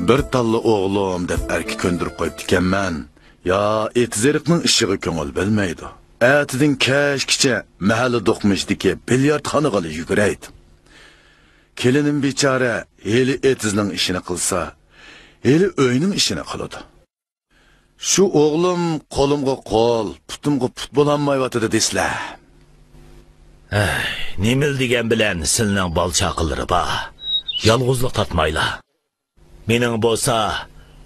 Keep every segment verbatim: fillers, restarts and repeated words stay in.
بىر تاللا ئوغلۇم دەپ ئەركە كۆندۈرۈپ قويۇپتىكەنمەن. يا ئېتىز-ئېرىقنىڭ ئىشىغا كۆڭۈل بۆلمەيدۇ. ئەتىدىن كەچكىچە مەھەللە دوقمۇشىدىكى بىليارتخانىغىلا يۈگۈرەيدۇ. كېلىنىم بىچارە ھېلى ئېتىزنىڭ ئىشىنى قىلسا، ھېلى ئۆينىڭ ئىشىنى قىلىدۇ. شۇ ئوغلۇم قولۇمغا قول، پۇتۇمغا پۇت بولالمايۋاتىدۇ دېسىلە. ھەي، نېمىلا دېگەن بىلەن سىلىنىڭ بالا-چاقىلىرى بار. يالغۇزلۇق تارتمايلا. مېنىڭ بولسا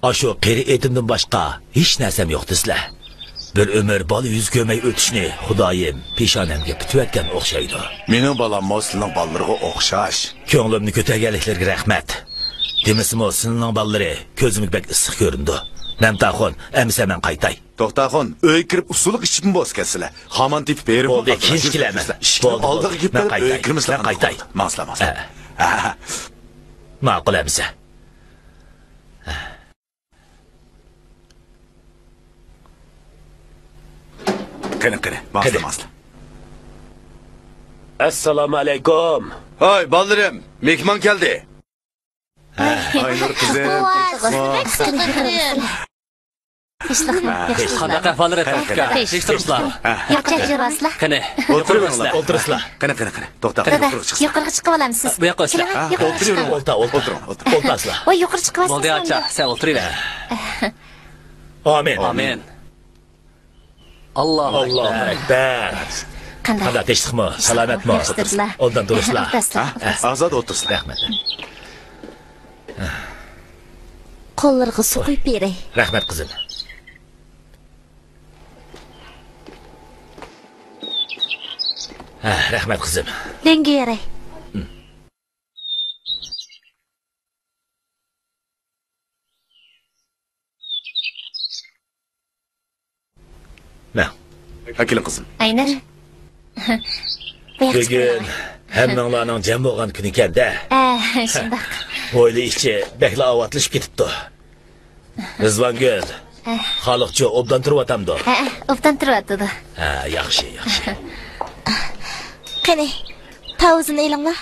ئاشۇ قېرى ئېتىمدىن باشقا ھېچ نەرسەم يوق دېسىلە. بىر ئۆمۈر بالا يۈز كۆرمەي ئۆتۈشنى خۇدايىم پېشانەمگە پۈتۈۋەتكەن ئوخشايدۇ. مېنىڭ بالاممۇ سىلىنىڭ بالىلىرىغا ئوخشاش. كۆڭلۈمنى كۆتەرگەنلىكلىرىگە رەھمەت. دېمىسىمۇ سىلىنىڭ بالىلىرى كۆزۈمگە بەك ئىسسىق كۆرۈنىدۇ. مەمتاخۇن، ئەمىسە مەن قايتاي. توختاخۇن، ئۆيگە كىرىپ ئۇسسۇلۇق ئىچىپمۇ بولسا كەتسىلە. خامان تېپىپ بېرىپ بولدى، كېيىن كېلەرمەن. ئىشىكنىڭ بولدى، ئالدىغا بولدى. كېلىپ مەن بېرىپ قايتاي. ئۆيگە كىرمىسىلە. مەن قانداق قايتاي. بولىدۇ؟ ماڭسىلا، ماڭسىلا. ھە. ماقۇل ئەمىسە. قېنى، قېنى، ماڭسىلا، قېنى. ماڭسىلا. ئەسسالامۇ ئەلەيكۇم. ھاي، بالىلىرىم، مېھمان كەلدى. ئاينۇر قىزىم. ۋاي، سىز بەك سىقىلغىن. قانداق ئەھۋاللىرى، قېنى، قېنى. تاكا؟ ياخشى تۇرۇپسىلار؟ ياخشى يۈرۈۋاتىسىلەر. قېنى، ئولتۇرۇڭلار. ئولتۇرۇڭلار. قېنى، قېنى، قېنى. توختا، دادا، يۇقىرىغا چىقىپ ئالامسىز؟ بۇ ياققا ئۆتسىلە. كېلىڭە، ھە؟ يۇقىرىغا ئولتۇرۇڭ، چىقىڭ. ئولتۇر، ئولتۇر، ئولتۇر. ئولتۇرسىلا. ۋاي، يۇقىرى چىقىپ بولدى، ئالسىڭىز ئاچا، سەن ئولتۇرۇۋەر. ئامىن. ئامىن. ئاللاھۇ ئەكبەر. قانداق؟ قانداق، تىنچلىقمۇ؟ سالامەتمۇ؟ ياخشى تۇرسىلا. ئوبدان تۇرسىلا. ئولتۇرسىلا. ھە؟ ئازاد ئولتۇرسىلا. رەھمەت. قوللىرىغا سۇ قۇيۇپ بېرەي. رەھمەت، قىزىم. ھە، رەھمەت، قىزىم. لەڭگە يېرەي. مەن. ئەكېلىڭ، قىزىم. ئاينۇر. بۈگۈن ھەممىڭلارنىڭ جەم بولغان كۈنىكەن-دە. ئە، شۇنداق. ھويلا ئىچى بەكلا ئاۋاتلىشىپ كېتىپتۇ. رىزۋانگۈل، ئە. خالىقچۇ ئوبدان تۇرۇۋاتامدۇ؟ ھە، ئوبدان تۇرۇۋاتىدۇ. ھە، ياخشى، ياخشى. قېنى، تاۋۇزنى ئېلىڭلار.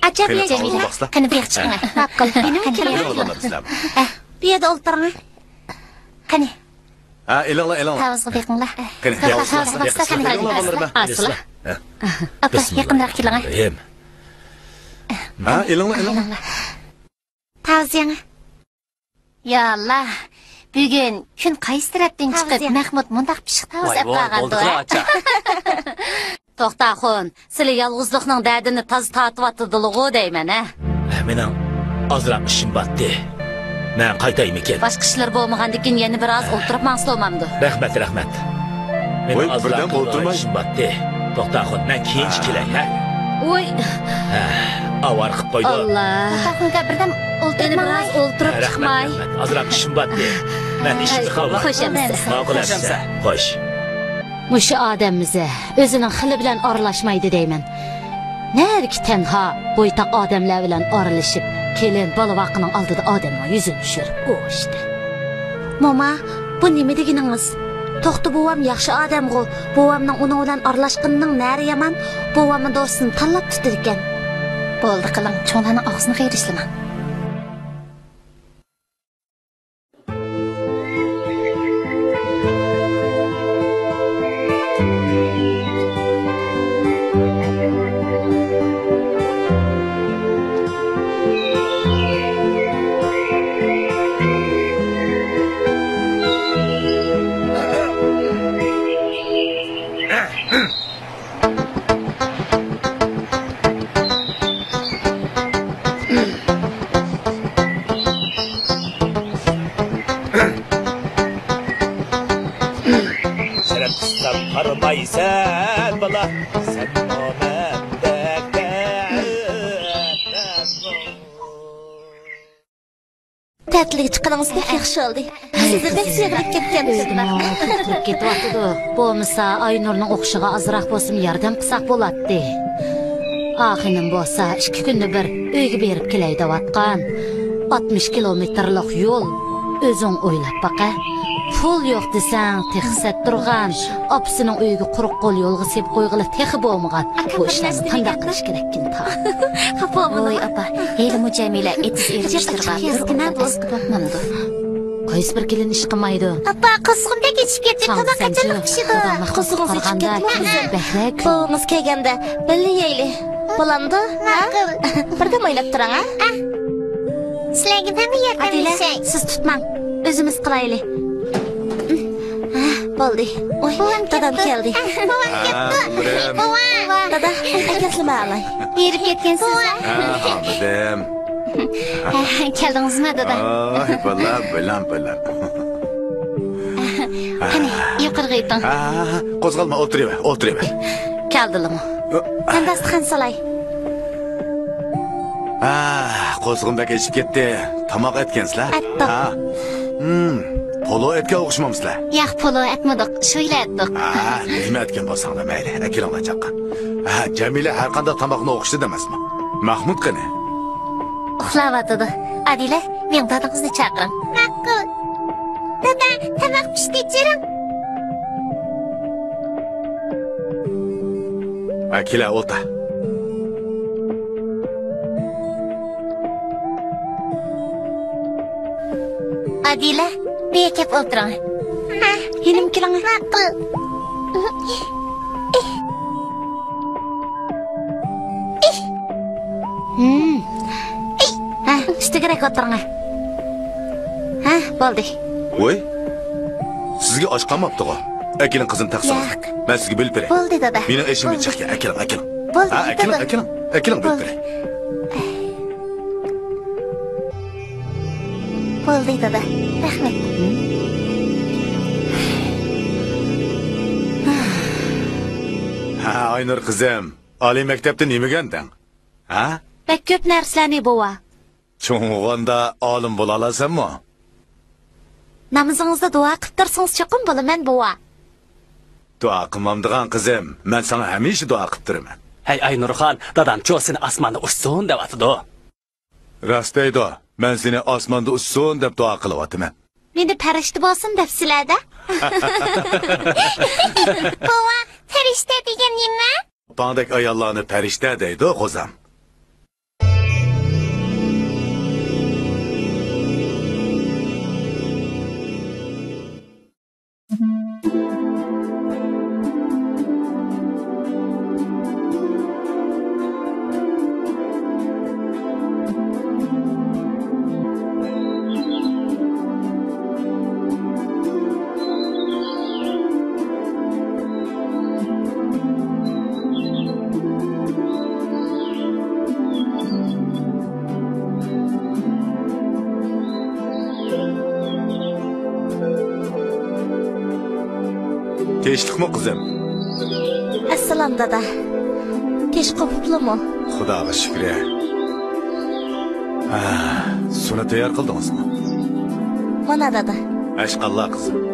ئاچا، بۇ يەرگە كېلىڭ. قېنى، بۇ ياققا چىقىڭ. ماقۇل. قېنى، بۇ ياققا كېلىڭ. بۇ يەردە ئولتۇرۇڭ. قېنى. ھە، ئېلىڭلار، ئېلىڭلار. تاۋۇزغا بېقىڭلار. قېنى، تاۋۇزغا بېقىڭلار. ئاپا، يېقىنراق كېلىڭ. ھە، ئېلىڭلار، ئېلىڭلار. تاۋۇز يەڭ. يا ئاللا، بۈگۈن كۈن قايسى تەرەپتىن چىقىپ، مەخمۇت مۇنداق پىششىق تاۋۇز ئەپ قالغاندۇ، ھە؟ توختاخۇن، سىلى يالغۇزلۇقنىڭ دەردىنى تازا تارتىۋاتىدىلىغۇ دەيمەن، ھە؟ مېنىڭ ئازراق ئىشىم باتتى. مەن قايتايمىكىن؟ باشقا ئىشلىرى بولمىغاندىكىن يەنە بىر ئاز ئولتۇرۇپ ماڭسا بولمامدۇ؟ رەھمەت، رەھمەت. مېنىڭ ئازراق بىردەم ئولتۇرماي ئىشىم باتتى. توختاخۇن، مەن كېيىنچە كېلەي، ھە؟ ۋوي. ھە، ئاۋارە قىپ قويدۇ. ئاللا. توختاخۇنكا بىردەم ئولتۇرۇپ ماڭاي. ئولتۇرۇپ چىقماي. رەھمەت، رەھمەت. ئازراق ئىشىم باتتى. مەن ئىشىمنى قىلىۋالاي. خوش ئەمىسە. ماقۇل ئەمىسە. خوش. مۇشۇ ئادەم بىزە ئۆزىنىڭ خىلى بىلەن ئارىلاشمايدۇ دەيمەن. نەدىكى تەنھا، بويتاق ئادەملەر بىلەن ئارىلىشىپ، كېلىن بالا-ۋاقىنىڭ ئالدىدا ئادەمنىڭ يۈزىنى چۈشۈرۈپ، ئۇ ئىشتە. موما، بۇ نېمە دېگىنىڭىز؟ توختا بوۋام ياخشى ئادەمغۇ، بوۋامنىڭ ئۇنىڭ بىلەن ئارىلاشقىنىنىڭ نەرى يامان، بوۋاممۇ دوستىنى تاللاپ تۇتىدىكەن. بولدى قىلىڭ، چوڭلارنىڭ ئاغزىنى قېرىشلىماڭ. تەتىلگە چىققىنىڭىز بەك ياخشى بولدى. سىزنى بەك سېغىنىپ كەتكەن. ئۆيدىمۇ كۆكىرىپ كېتىۋاتىدۇ. بولمىسا ئاينۇرنىڭ ئوقۇشىغا ئازراق بولسىمۇ ياردەم قىلساق بولاتتى. ئاخىنىم بولسا ئىككى كۈندە بىر ئۆيگە بېرىپ كېلەي دەۋاتقان. ئاتمىش كىلومېتىرلىق يول. ئۆزۈڭ ئويلاپ باقە. پۇل يوق دېسەڭ تېخى سەت تۇرغان. ئاپىسىنىڭ ئۆيىگە قۇرۇق قول يولغا سېلىپ قويغىلى تېخى بولمىغان. بۇ ئىشلارنى قانداق قىلىش كېرەككىن تا؟ خاپا بولما. ۋوي ئاپا، ھېلىمۇ جەمىلە ئېتىز ئېرىپ ئىشلىرىغا بىر ئوقۇت ئەسقىتىۋاتمامدۇ؟ قايسى بىر كېلىن ئىشقىمايدۇ؟ ئاپا، قورسىقىم بەك ئېچىپ كەتتى. تاماق قاچانلىق پىشىدۇ؟ قورسىقىڭىز ئېچىپ كەتتىمۇ؟ بەكرەك. بوۋىڭىز كەلگەندە بىللە يەيلى. بولامدۇ؟ ھە؟ ماقۇل. بىردەم ئويناپ تۇرۇڭ، ھە؟ سىلەرگە مەنمۇ ياردەملىشەي. ئادىلە، سىز تۇتماڭ. ئۆزىمىز قىلايلى. ھە، بولدى. ۋوي، دادام كەلدى. بوۋام كەپتۇ. بوۋا. دادا، ئەكەلسىلە ماڭا ئالاي. ھېرىپ كەتكەنسىز. ھە، ھامىدىم. كەلدىڭىزمۇ، دادا؟ ئاي، بالام، بالام، بالام. قېنى، يۇقىرىغا ئۆتۈڭ. ھە، قوزغالما، ئولتۇرۇۋەر، ئولتۇرۇۋەر. كەلدىلىمۇ؟ مەن داستىخان سالاي. ھە، قورسىقىم بەك ئېچىپ كەتتى. تاماق ئەتكەنسىلەر؟ ئەتتۇق. ھە. ھىم، پولۇ ئەتكەن ئوخشىمامسىلەر؟ ياق، پولۇ ئەتمىدۇق، شۇيلا ئەتتۇق. ھە، نېمە ئەتكەن بولساڭلار مەيلى، ئەكېلىڭلار چاققان. ھە، جەمىلە ھەر قانداق تاماقنى ئوخشىتىدۇ ئەمەسمۇ؟ مەخمۇت قېنى؟ ئۇخلاۋاتىدۇ. ئادىلە، مېڭ دادىڭىزنى چاقىرىڭ. ماقۇل. دادا، تاماق پىشتى، جىرىڭ. ھە، كېلە، ئولتۇر. ئادىلە، بۇ يەرگە كەپ ئولتۇرۇڭ. ھە، يېنىمغا كېلىڭ. ماقۇل. ھىم. ھە، ئۈستىگىرەك ئولتۇرۇڭ. ھە، بولدى. ۋوي، سىزگە ئاچ قالماپتىغۇ. ئەكېلىڭ قىزىم، تەخسىڭىزنى. ياق. مەن سىزگە بۆلۈپ بېرەي. بولدى، دادا. مېنىڭ ئېشىم بولدى. جىق ئىكەن، ئەكېلىڭ، ئەكېلىڭ. بولدى، ھە، ئەكېلىڭ، دادا. ئەكېلىڭ، ئەكېلىڭ، بۆلۈپ بولدى. بېرەي. بولدى، دادا. رەھمەت. ھە، ئاينۇر قىزىم، ئالىي مەكتەپتە نېمە ئۆگەندىڭ؟ ھە؟ بەك كۆپ نەرسىلەرنى، بوۋا. چوڭ بولغاندا ئالىم بولالارسەنمۇ؟ نامىزىڭىزدا دۇئا قىلىپ تۇرسىڭىز چوقۇم بولىمەن، بوۋا. دۇئا قىلمامدىغان قىزىم، مەن ساڭا ھەمىشە دۇئا قىلىپ تۇرىمەن. ھەي ئاينۇرخان، دادامچۇ سېنى ئاسماندا ئۇچسۇن دەۋاتىدۇ. راست دەيدۇ، مەن سېنى ئاسماندا ئۇچسۇن دەپ دۇئا قىلىۋاتىمەن. مېنى پەرىشتە بولسۇن دەپسىلەر-دە. بوۋا، پەرىشتە دېگەن نېمە؟ ئاپاڭدەك ئاياللارنى پەرىشتە دەيدۇ، غوزام. تىنچلىقمۇ، قىزىم؟ ئەسسالام، دادا. كەچ قوپۇپلىمۇ؟ خۇداغا شۈكرى. ھە، سۇنى تەييار قىلدىڭىزمۇ؟ مانا، دادا. ئەشقاللا، قىزىم.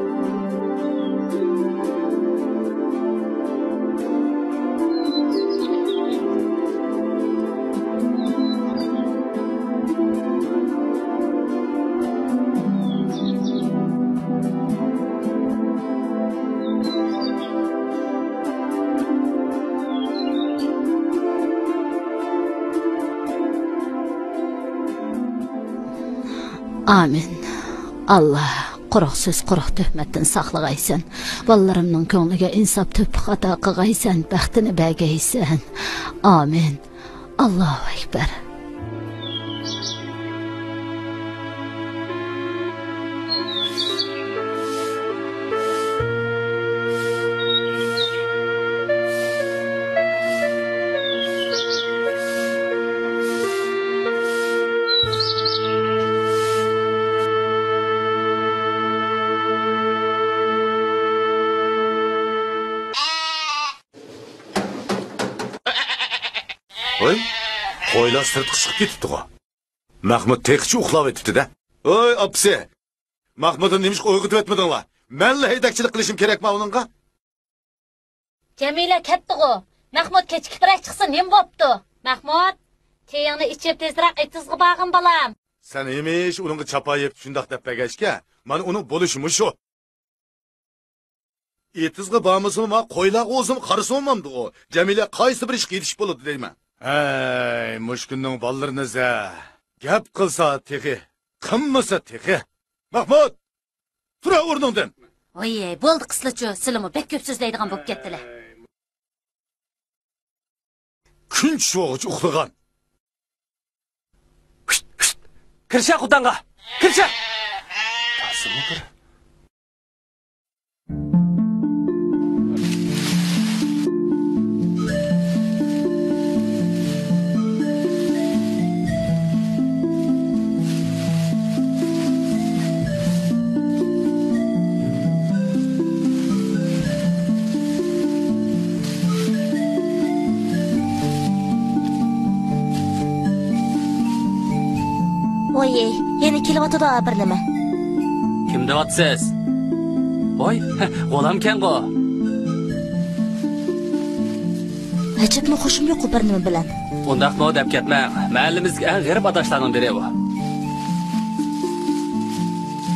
ئامىن. ئاللا، قۇرۇق سۆز، قۇرۇق تۆھمەتتىن ساقلىغايسەن. بالىلىرىمنىڭ كۆڭلىگە ئىنساپ، تۆپۈق ئاتا قىلغايسەن، بەختىنى بەرگەيسەن. ئامىن. ئاللاھۇ ئەكبەر. ھوي، قوي يا سىرتقا چىقىپ كېتىپتىغۇ. مەخمۇت تېخىچە ئۇخلاۋېتىپتۇ-دە. ۋوي ئاپىسى! مەخمۇتنى نېمىشقا ئويغىتىۋەتمىدىڭلار؟ مەنلا ھەيدەكچىلىك قىلىشىم كېرەكما ئۇنىڭغا؟ جەمىلە كەتتىغۇ. مەخمۇت كېچىكىپ بىرەر چىقسا نېمە بوپتۇ؟ مەخمۇت، چېيىڭنى ئىچىپ تېزرەك ئېتىزغا بارغىن بالام. سەن ھېمىشە ئۇنىڭغا چاپا يېپىپ شۇنداق دەپ بەرگەچكە، مانا ئۇنىڭ بولۇشى مۇشۇ. ئېتىزغا بارمىسىمۇ، ما قويلارغا ئۇزۇن قارىسىمۇ مامدۇ ئۇ. جەمىلە قايسى بىر ئىشقا يېتىشىپ بولىدۇ دەيمەن. ھەي، مۇشۇ كۈننىڭ بالىلىرىنى زە. گەپ قىلسا تېخى، قىلمىسا تېخى. مەخمۇت! تۇرە ئورنۇڭدىن! ۋوي، بولدى قىسلىچۇ، سىلىمۇ بەك كۆپ سۆزلەيدىغان بولۇپ كەتتىلە. كۈن چۈشۈۋالغۇچە ئۇخلىغان. كىرچە قۇتاڭغا! كىرچە! تاسىمۇ بىر. ۋوي، يەنە كېلىۋاتىدۇ بىر نېمە. كىم دەۋاتىسىز؟ ۋوي، غۇلامكەنغۇ. ئەجەبمۇ خۇشۇم يوققۇ بىر نېمە بىلەن. ئۇنداقمۇ دەپ كەتمەڭ. مەھەللىمىزدىكى ئەڭ غېرىب ئاداشلارنىڭ بىرى ئۇ.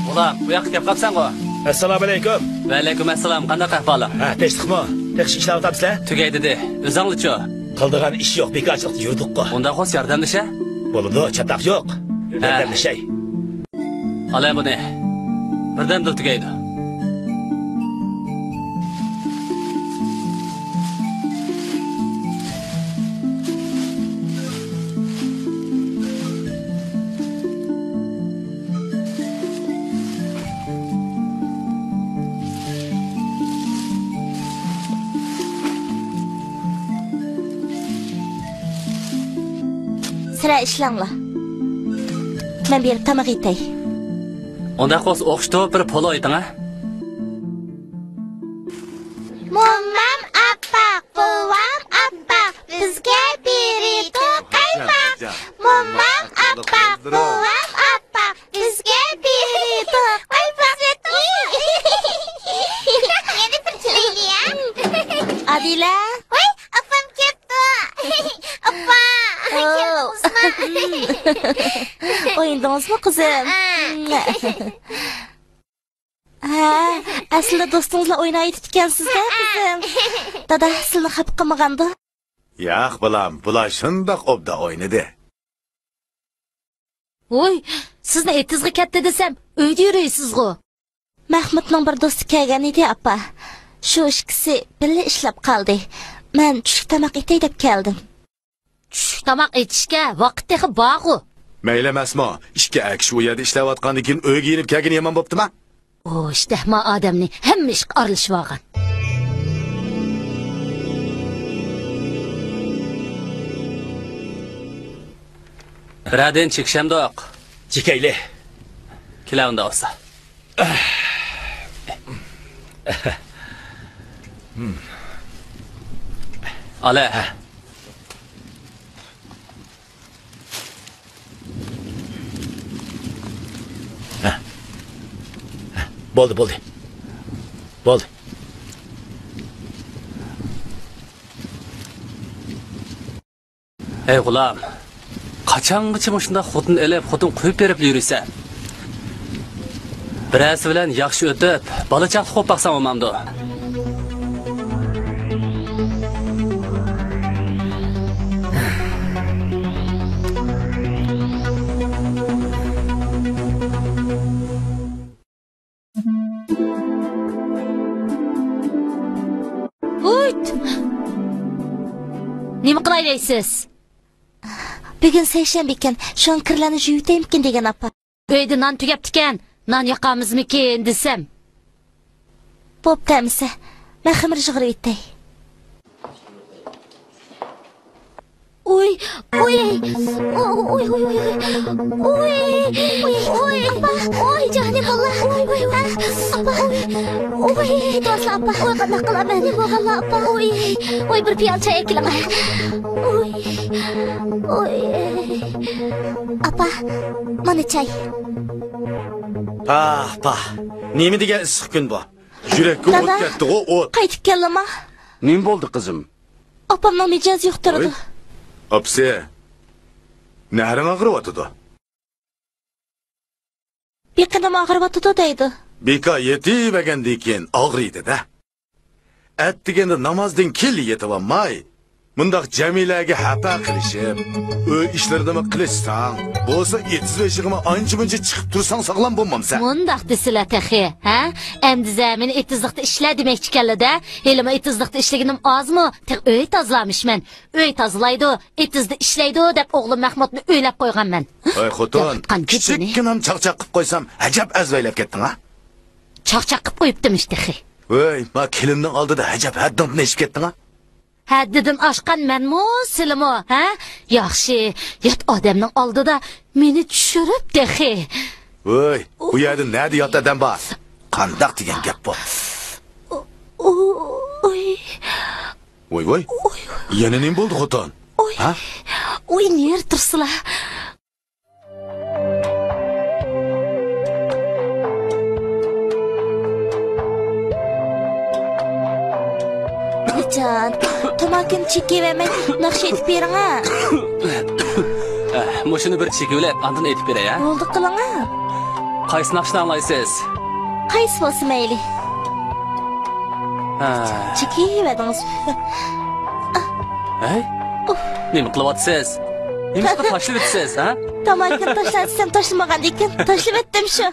غۇلام، بۇ ياققا كەپ قاپسەنغۇ؟ ئەسسالامۇئەلەيكۇم. ۋەئەلەيكۇم ئەسسالام. قانداق ئەھۋالىڭ؟ ھە، تىنچلىقمۇ؟ تېخىچە ئىشلەۋاتامسىلەر؟ تۈگەي دېدى. ئۆزۈڭلىچۇ؟ قىلىدىغان ئىش يوق، بىكارچىلىقتا يۈردۇققۇ. ئۇنداق بولسا ياردەملىشە. بولىدۇ، چاتاق يوق. ھە. ياردەملىشەي. ئالە بۇنى. بىردەمدىلا تۈگەيدۇ. سىلەر ئىشلەڭلار. مەن بېرىپ تاماق ئېتەي. ئۇنداق بولسا ئوخشىتىپ بىر پولۇ ئېيتىڭ ھە. مومام ئاپپاق، بوۋام ئاپپاق، بىزگە بېرىدۇ قايماق. مومام ئاپپاق، بوۋام ئاپپاق، بىزگە بېرىدۇ قايماق. يەنە بىر تىلەيلى يا. ئادىلە. ۋاي، ئاپام كەپتۇ. ئاپا، كەلدىڭىزمۇ؟ ئوينىدىڭىزمۇ قىزىم؟ ھە، ئەسلىدە دوستىڭىزلا ئوينايتىپتىكەنسىز-دە، قىزىم. دادا سىلىنى خاپا قىلمىغاندۇ؟ ياق، بالام، بۇلار شۇنداق ئوبدان ئوينىدى. ۋوي، سىزنى ئېتىزغا كەتتى دېسەم، ئۆيدە يۈرۈيسىزغۇ؟ مەخمۇتنىڭ بىر دوستى كەلگەن ئىدى، ئاپا. شۇ ئىككىسى بىللە ئىشلەپ قالدى. مەن چۈشلۈك تاماق ئېتەي دەپ كەلدىم. چۈشلۈك تاماق ئېتىشكە ۋاقىت تېخى بارغۇ. مەيلى ئەمەسمۇ؟ ئىككى ئەر كىشى ئۇ يەردە ئىشلەۋاتقاندىن كېيىن ئۆيگە يېنىپ كەلگىنى يامان بوپتىما؟ ئۇ ئىشتەھما ئادەمنى ھەممە ئىشقا ئارىلىشىۋالغان. بىرەردىن چېكىشەمدۇق؟ چېكەيلى. كېلە ئۇنداق بولسا. ئالە. ھە. ھە. بولدى، بولدى. بولدى. ھەي غۇلام، قاچانغىچە مۇشۇنداق خوتۇن ئېلىپ، خوتۇن قويۇپ بېرىپلا يۈرىسەن؟ بىرەرسى بىلەن ياخشى ئۆتۈپ، بالا چاقلىق بولۇپ باقساڭ بولمامدۇ؟ ھۇيت! نېمە قىلاي دەيسىز؟ بۈگۈن سەيشەنبە ئىكەن، شۇڭا كىرلەرنى يۇيۇۋېتەيمىكىن دېگەن ئاپا. ئۆيدە نان تۈگەپتىكەن، نان ياقامىزمىكىن دېسەم. بوپتۇ ئەمىسە، مەن خېمىر يىغىرىۋېتەي. ئۇي، ئۇي، ئۇي، ئۇي، ئۇي، ئۇي، ئۇي، ئۇي، ئاپا، ئۇي، جانىم باللا، ئۇي، ئۇي، ئاپا، ئۇي، ئۇي، دوستلار، ئاپا، ئۇي، قانداق قىلىمەن؟ نېمە بولغانلا، ئاپا؟ ئۇي، ئۇي، بىر پىيالە چاي ئەكىلىڭ. ئۇي، ئۇي، ئاپا، مانا چاي. پاھ، پاھ، نېمە دېگەن ئىسسىق كۈن بۇ؟ يۈرەككە ئوت دادا، كەتتىغۇ، ئوت. قايتىپ كەلدىما؟ نېمە بولدى، قىزىم؟ ئاپامنىڭ مىجەزى يوق تۇرىدۇ. ۋاي. ئاپىسى، نەھرىڭ ئاغرىۋاتىدۇ. بېقىنىم ئاغرىۋاتىدۇ دەيدۇ. بىكا يېتىۋەرگەندىن كېيىن ئاغرىيدۇ-دە. ئەتىگەندە نامازدىن كېيىنلا يېتىۋالماي، مۇنداق جەمىلەگە ھەپە قىلىشىپ، ئۆي ئىشلىرىنىمۇ قىلىشساڭ، بولسا ئېتىز بېشىغىمۇ ئانچە-مۇنچە چىقىپ تۇرساڭ ساغلام بولمامسەن؟ مۇنداق دېسىلە تېخى، ھە؟ ئەمدى زەمىنى ئېتىزلىقتا ئىشلە دېمەكچىكەنلىدە، ھېلىمۇ ئېتىزلىقتا ئىشلىگىنىم ئازمۇ؟ تېخى ئۆي تازىلامىشمەن. ئۆي تازىلايدۇ، ئېتىزدا ئىشلەيدۇ دەپ ئوغلۇم مەھمۇتنى ئۆيلەپ قويغانمەن. ھاي خوتۇن، يالاتقان كېچىنى. كىچىككىنەم چاقچاق قىلىپ قويسام، ئەجەب ئەزۋەيلەپ كەتتىڭ ھە؟ چاقچاق قىلىپ قويۇپتىمىش تېخى. ۋەي، ما كېلىننىڭ ئالدىدا ئەجەب ھەددىڭدىن ئېشىپ كەتتىڭ ھە؟ ھەددىدىن ئاشقان مەنمۇ، سىلىمۇ، ھە؟ ياخشى، يات ئادەمنىڭ ئالدىدا مېنى چۈشۈرۈپ تېخى. ۋەي، بۇ يەردە نەدە يات ئادەم بار؟ قانداق دېگەن گەپ بۇ؟ ئۇ-، ئۇ-، ئۇي. ۋاي، ۋاي. ئۇي. يەنە نېمە بولدى، خوتۇن؟ ئۇي. ھە؟ ئۇي، نېرى تۇرسىلا. ئاجان، تاماكىنى چېكىۋەرمەي، ناخشا ئېيتىپ بېرىڭە. ئە، مۇشۇنى بىر چېكىۋېلىپ، ئاندىن ئېيتىپ بېرەي، ھە؟ بولدى، قىلىڭە. قايسى ناخشىنى ئاڭلايسىز؟ قايسى بولسا مەيلى. ھە. چېكىۋەردىڭىز. ھەي؟ ئۇھ. نېمە قىلىۋاتىسىز؟ نېمىشقا تاشلىۋېتىسىز، ھە؟ تاماكىنى تاشلا دېسەم تاشلىمىغاندىكىن، تاشلىۋەتتىم شۇ.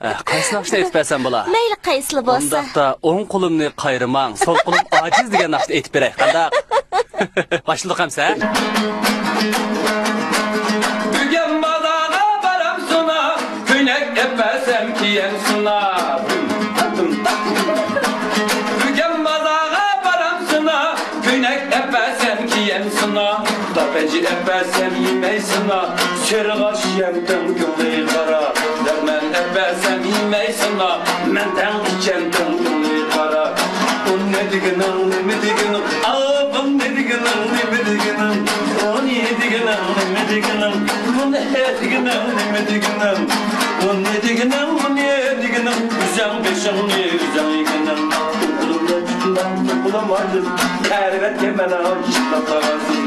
ھە، قايسى ناخشىنى ئېيتىپ بەرسەم بولا؟ مەيلى، قايسىلا بولسا. ئۇنداقتا ئوڭ قولۇمنى قايرىماڭ، سول قولۇم ئاجىز دېگەن ناخشىنى ئېيتىپ بېرەي، قانداق؟ باشلىدۇق ئەمسە. بۈگۈن بازارغا بارامسىنا، كۆينەك ئەپەسەم كىيەمسىنا. بۈگۈن بازارغا بارامسىنا، كۆينەك ئەپەسەم كىيەمسىنا. داپەنجى ئەپەسەم يېمەيسىنا، سېرىغاچ يەمتىڭ كۆڭلى قارا. دەرمان ئەپەسەم يېمەيسىنا، مەن تەڭ ئىچەمتىڭ كۆڭلى قارا. ئۇ نە دېگىنىڭ، نېمە دېگىنىڭ؟ ئاۋۇ نە دېگىنىڭ، نېمە دېگىنىڭ؟ ئۇ نە دېگىنىڭ، نېمە دېگىنىڭ؟ بۇ نە دېگىنىڭ، نېمە دېگىنىڭ؟ بۇ نە دېگىنىڭ، بۇ نە دېگىنىڭ؟ ئۆزۈڭ بېشىڭنى ئۆزۈڭ يېگىنىڭ. قولۇمدا تۇتماڭ، قولۇم ئاجىز. قەرىۋەتكە مانا يىغلاپ باراسىز.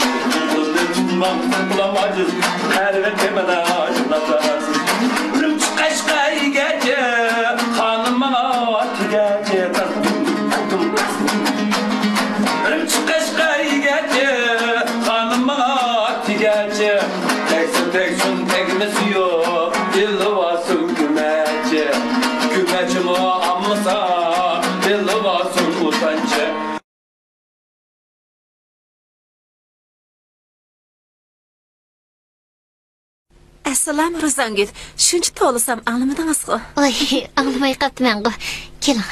قولۇمدا تۇتماڭ، قولۇم ئاجىز. قەرىۋەتكە مانا يىغلاپ باراسىز. ئۈرۈمچى قەشقەرگەچە، خانىم ماڭا تېگەچە. ئۈرۈمچى قەشقەرگەچە، خانىم ماڭا تېگەچە. تەگسۇن، تەگسۇن، تەگمىسى يوق، ئېلىۋالسۇن كۆمەچ. كۆمەچمۇ ئالمىسا، ئېلىۋالسۇن ئۇتانچە. ئەسسالام، روزانگۈل. شۇنچە توۋلىسام ئاڭلىمىدىڭىزغۇ؟ ۋاي، ئاڭلىماي قاپتىمەنغۇ. كېلىڭ.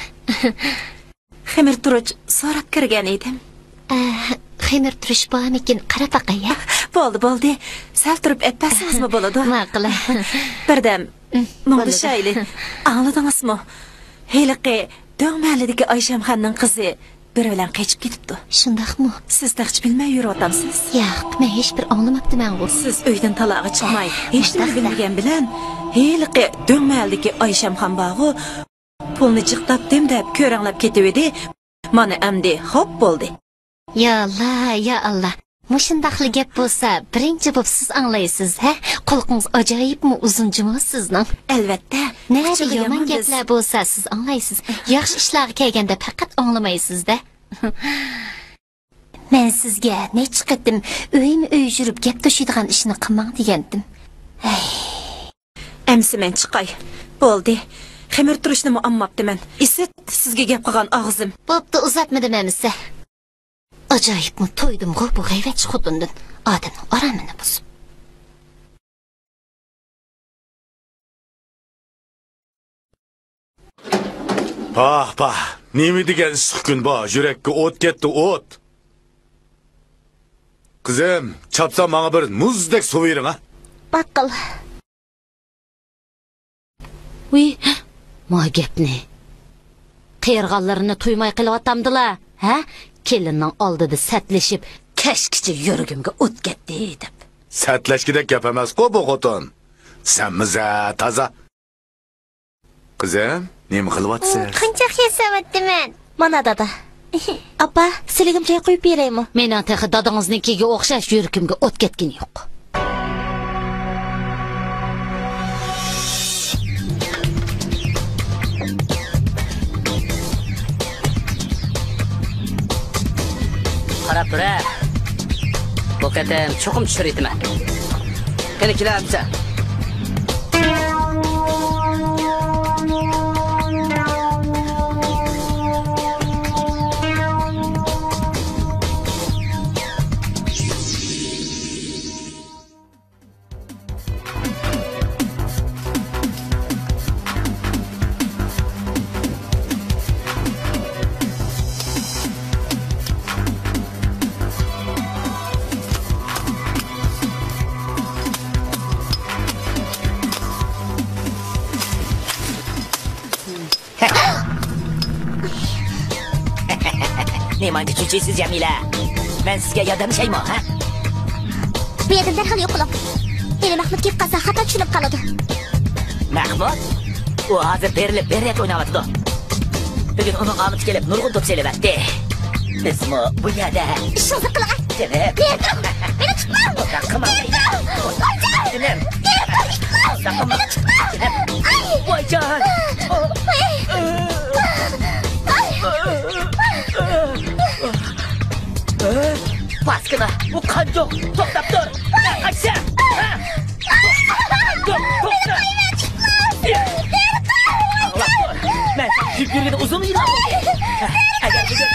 خېمىرتۇرۇچ سوراپ كىرگەن ئىدىم. ئە، خېمىرتۇرۇچ بارمىكىن، قاراپ باقاي، ھە؟ بولدى، بولدى. سەل تۇرۇپ ئەپەرسىڭىزمۇ بولىدۇ. ماقۇل. بىردەم، مۇڭدىشايلى. ئاڭلىدىڭىزمۇ؟ ھېلىقى دۆڭ مەھەللىدىكى ئايشەمخاننىڭ قىزى بىرى بىلەن قېچىپ كېتىپتۇ. شۇنداقمۇ؟ سىز تېخىچە بىلمەي يۈرۈۋاتامسىز؟ ياق، مەن ھېچبىر ئاڭلىماپتىمەنغۇ. سىز ئۆيدىن تالاغا چىقماي، ھېچنېمىنى بىلمىگەن بىلەن، ھېلىقى دۆڭ مەھەللىدىكى ئايشەمخان بارغۇ، پۇلنى جىقلاپتىم دەپ كۆرەڭلەپ كېتىۋىدى. مانا ئەمدى خوپ بولدى. يا ئاللا، يا ئاللا. مۇشۇنداقلا گەپ بولسا، بىرىنچى بولۇپ سىز ئاڭلايسىز، ھە؟ قۇلىقىڭىز ئاجايىپمۇ ئۇزۇن جۇمۇ سىزنىڭ. ئەلۋەتتە. نەدە يامان گەپلەر بولسا، سىز ئاڭلايسىز. ياخشى ئىشلارغا كەلگەندە پەقەت ئاڭلىمايسىز-دە. مەن سىزگە نەچچە قېتىم ئۆيمۇ ئۆي يۈرۈپ گەپ توشۇيدىغان ئىشنى قىلماڭ دېگەنتىم. ھەي. ئەمسە مەن چىقاي. بولدى. خېمىرتۇرۇچنىمۇ ئالماپتىمەن. ئىسىت، سىزگە گەپ قىلغان ئاغزىم. بوپتۇ، ئۇزاتمىدىم ئەمىسە. ئاجايىپمۇ تويدۇمغۇ بۇ غەيۋەتچى خوتۇندىن. ئادەمنىڭ ئارامىنى بۇزۇپ. پاھ، پاھ، نېمە دېگەن ئىسسىق كۈن بۇ، يۈرەككە ئوت كەتتى، ئوت. قىزىم، چاپسان ماڭا بىر مۇزدەك سۇ بېرىڭ ھە. ماقۇل. ۋىي، ما گەپنى. قېرىغانلىرىنى تۇيماي قېلىۋاتامدىلا، ھە؟ كېلىننىڭ ئالدىدا سەتلىشىپ، كەچكىچە يۈرىكىمگە ئوت كەتتى دەپ. سەتلەشكۈدەك گەپ ئەمەسقۇ بۇ خوتۇن. سەنمۇ زە تازا. قىزىم، نېمە قىلىۋاتىسىز؟ قونچاق ياساۋاتىمەن. مانا دادا. ئاپا، سىلىگىمۇ چاي قۇيۇپ بېرەيمۇ؟ مېنىڭ تېخى دادىڭىزنىڭكىگە ئوخشاش يۈرىكىمگە ئوت كەتكىنى يوق. قاراپ تۇرە. بۇ قېتىم چوقۇم چۈشۈرۈۋېتىمەن. قېنى، كېلە ئەمىسە. نېمانچە چۈچۈيسىز، جەمىلە؟ مەن سىزگە ياردەملىشەيمۇ، ھە؟ بۇ يەردىن دەرھال يوقىلىڭ. ئېلى مەخمۇت كېلىپ قالسا، خاتا چۈشىنىپ قالىدۇ. مەخمۇت؟ ئۇ ھازىر بېرىلىپ بىر رەت ئويناۋاتىدۇ. بۈگۈن ئۇنىڭ ئامىتى كېلىپ نۇرغۇن توپ سېلىۋەتتى. بىزمۇ بۇ يەردە. ئىشىڭىزنى قىلىڭ. جېنىم. نېرى تۇرۇڭ! مېنى تۇتماڭ! ئۇنداق قىلماڭ. نېرى تۇرۇڭ! ئايجان! جېنىم. نېرى تۇرۇڭ! ئايجان! مېنى تۇتماڭ! جېنىم. ئاي! ۋايجان! ئاي! ئاي! پاسكىنا، بۇ قانجۇق، توختاپ تۇر! قاچسا! ھە؟ قانجۇق، توختا! مەن ساڭا كۆيۈپ يۈرگىلى ئۇزۇن يىللار بولدى. ئەگەر بۈگۈن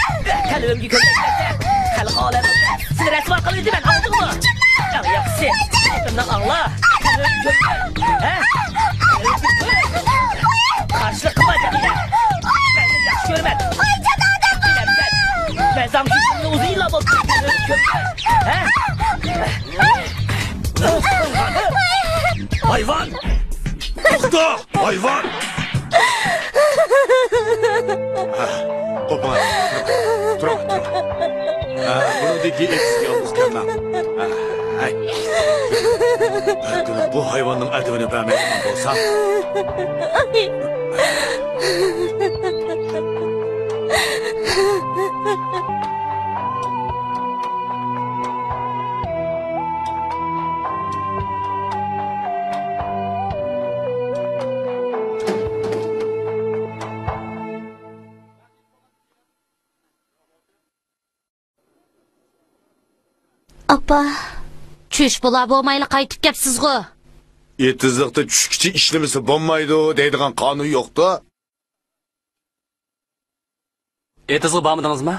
قەلبىمگە كۆنمەي كەتسە، خەلق ئالەم سېنى رەسۋا قىلىۋېتىمەن، ئاڭلىدىڭمۇ؟ ئەڭ ياخشىسى، گېپىمنى ئاڭلا. قەلبىمگە كۆنمە. ھە؟ قارشىلىق قىلما، جەمىلە. مەن سېنى ياخشى كۆرىمەن. بىلەمسەن؟ مەن ساڭا كۆيۈپ يۈرگىلى ئۇزۇن يىللار بولدى. قەلبىمگە كۆنمە. ھە؟ ھايۋان! توختا! ھايۋان! ھە، قوپۇڭ! تۇرۇڭ، تۇرۇڭ! ھە، بۇنىڭدىن كېيىن ئېتىزگە يالغۇز كەلمەڭ! ھە، ھەي! بىر كۈنى بۇ ھايۋاننىڭ ئەدىپىنى بەرمەيدىغان بولسام. ئاپا. چۈش بولا بولمايلا قايتىپ كەپسىزغۇ؟ ئېتىزلىقتا چۈشكىچە ئىشلىمىسە بولمايدۇ دەيدىغان قانۇن يوقتۇ. ئېتىزغا بارمىدىڭىزمۇ؟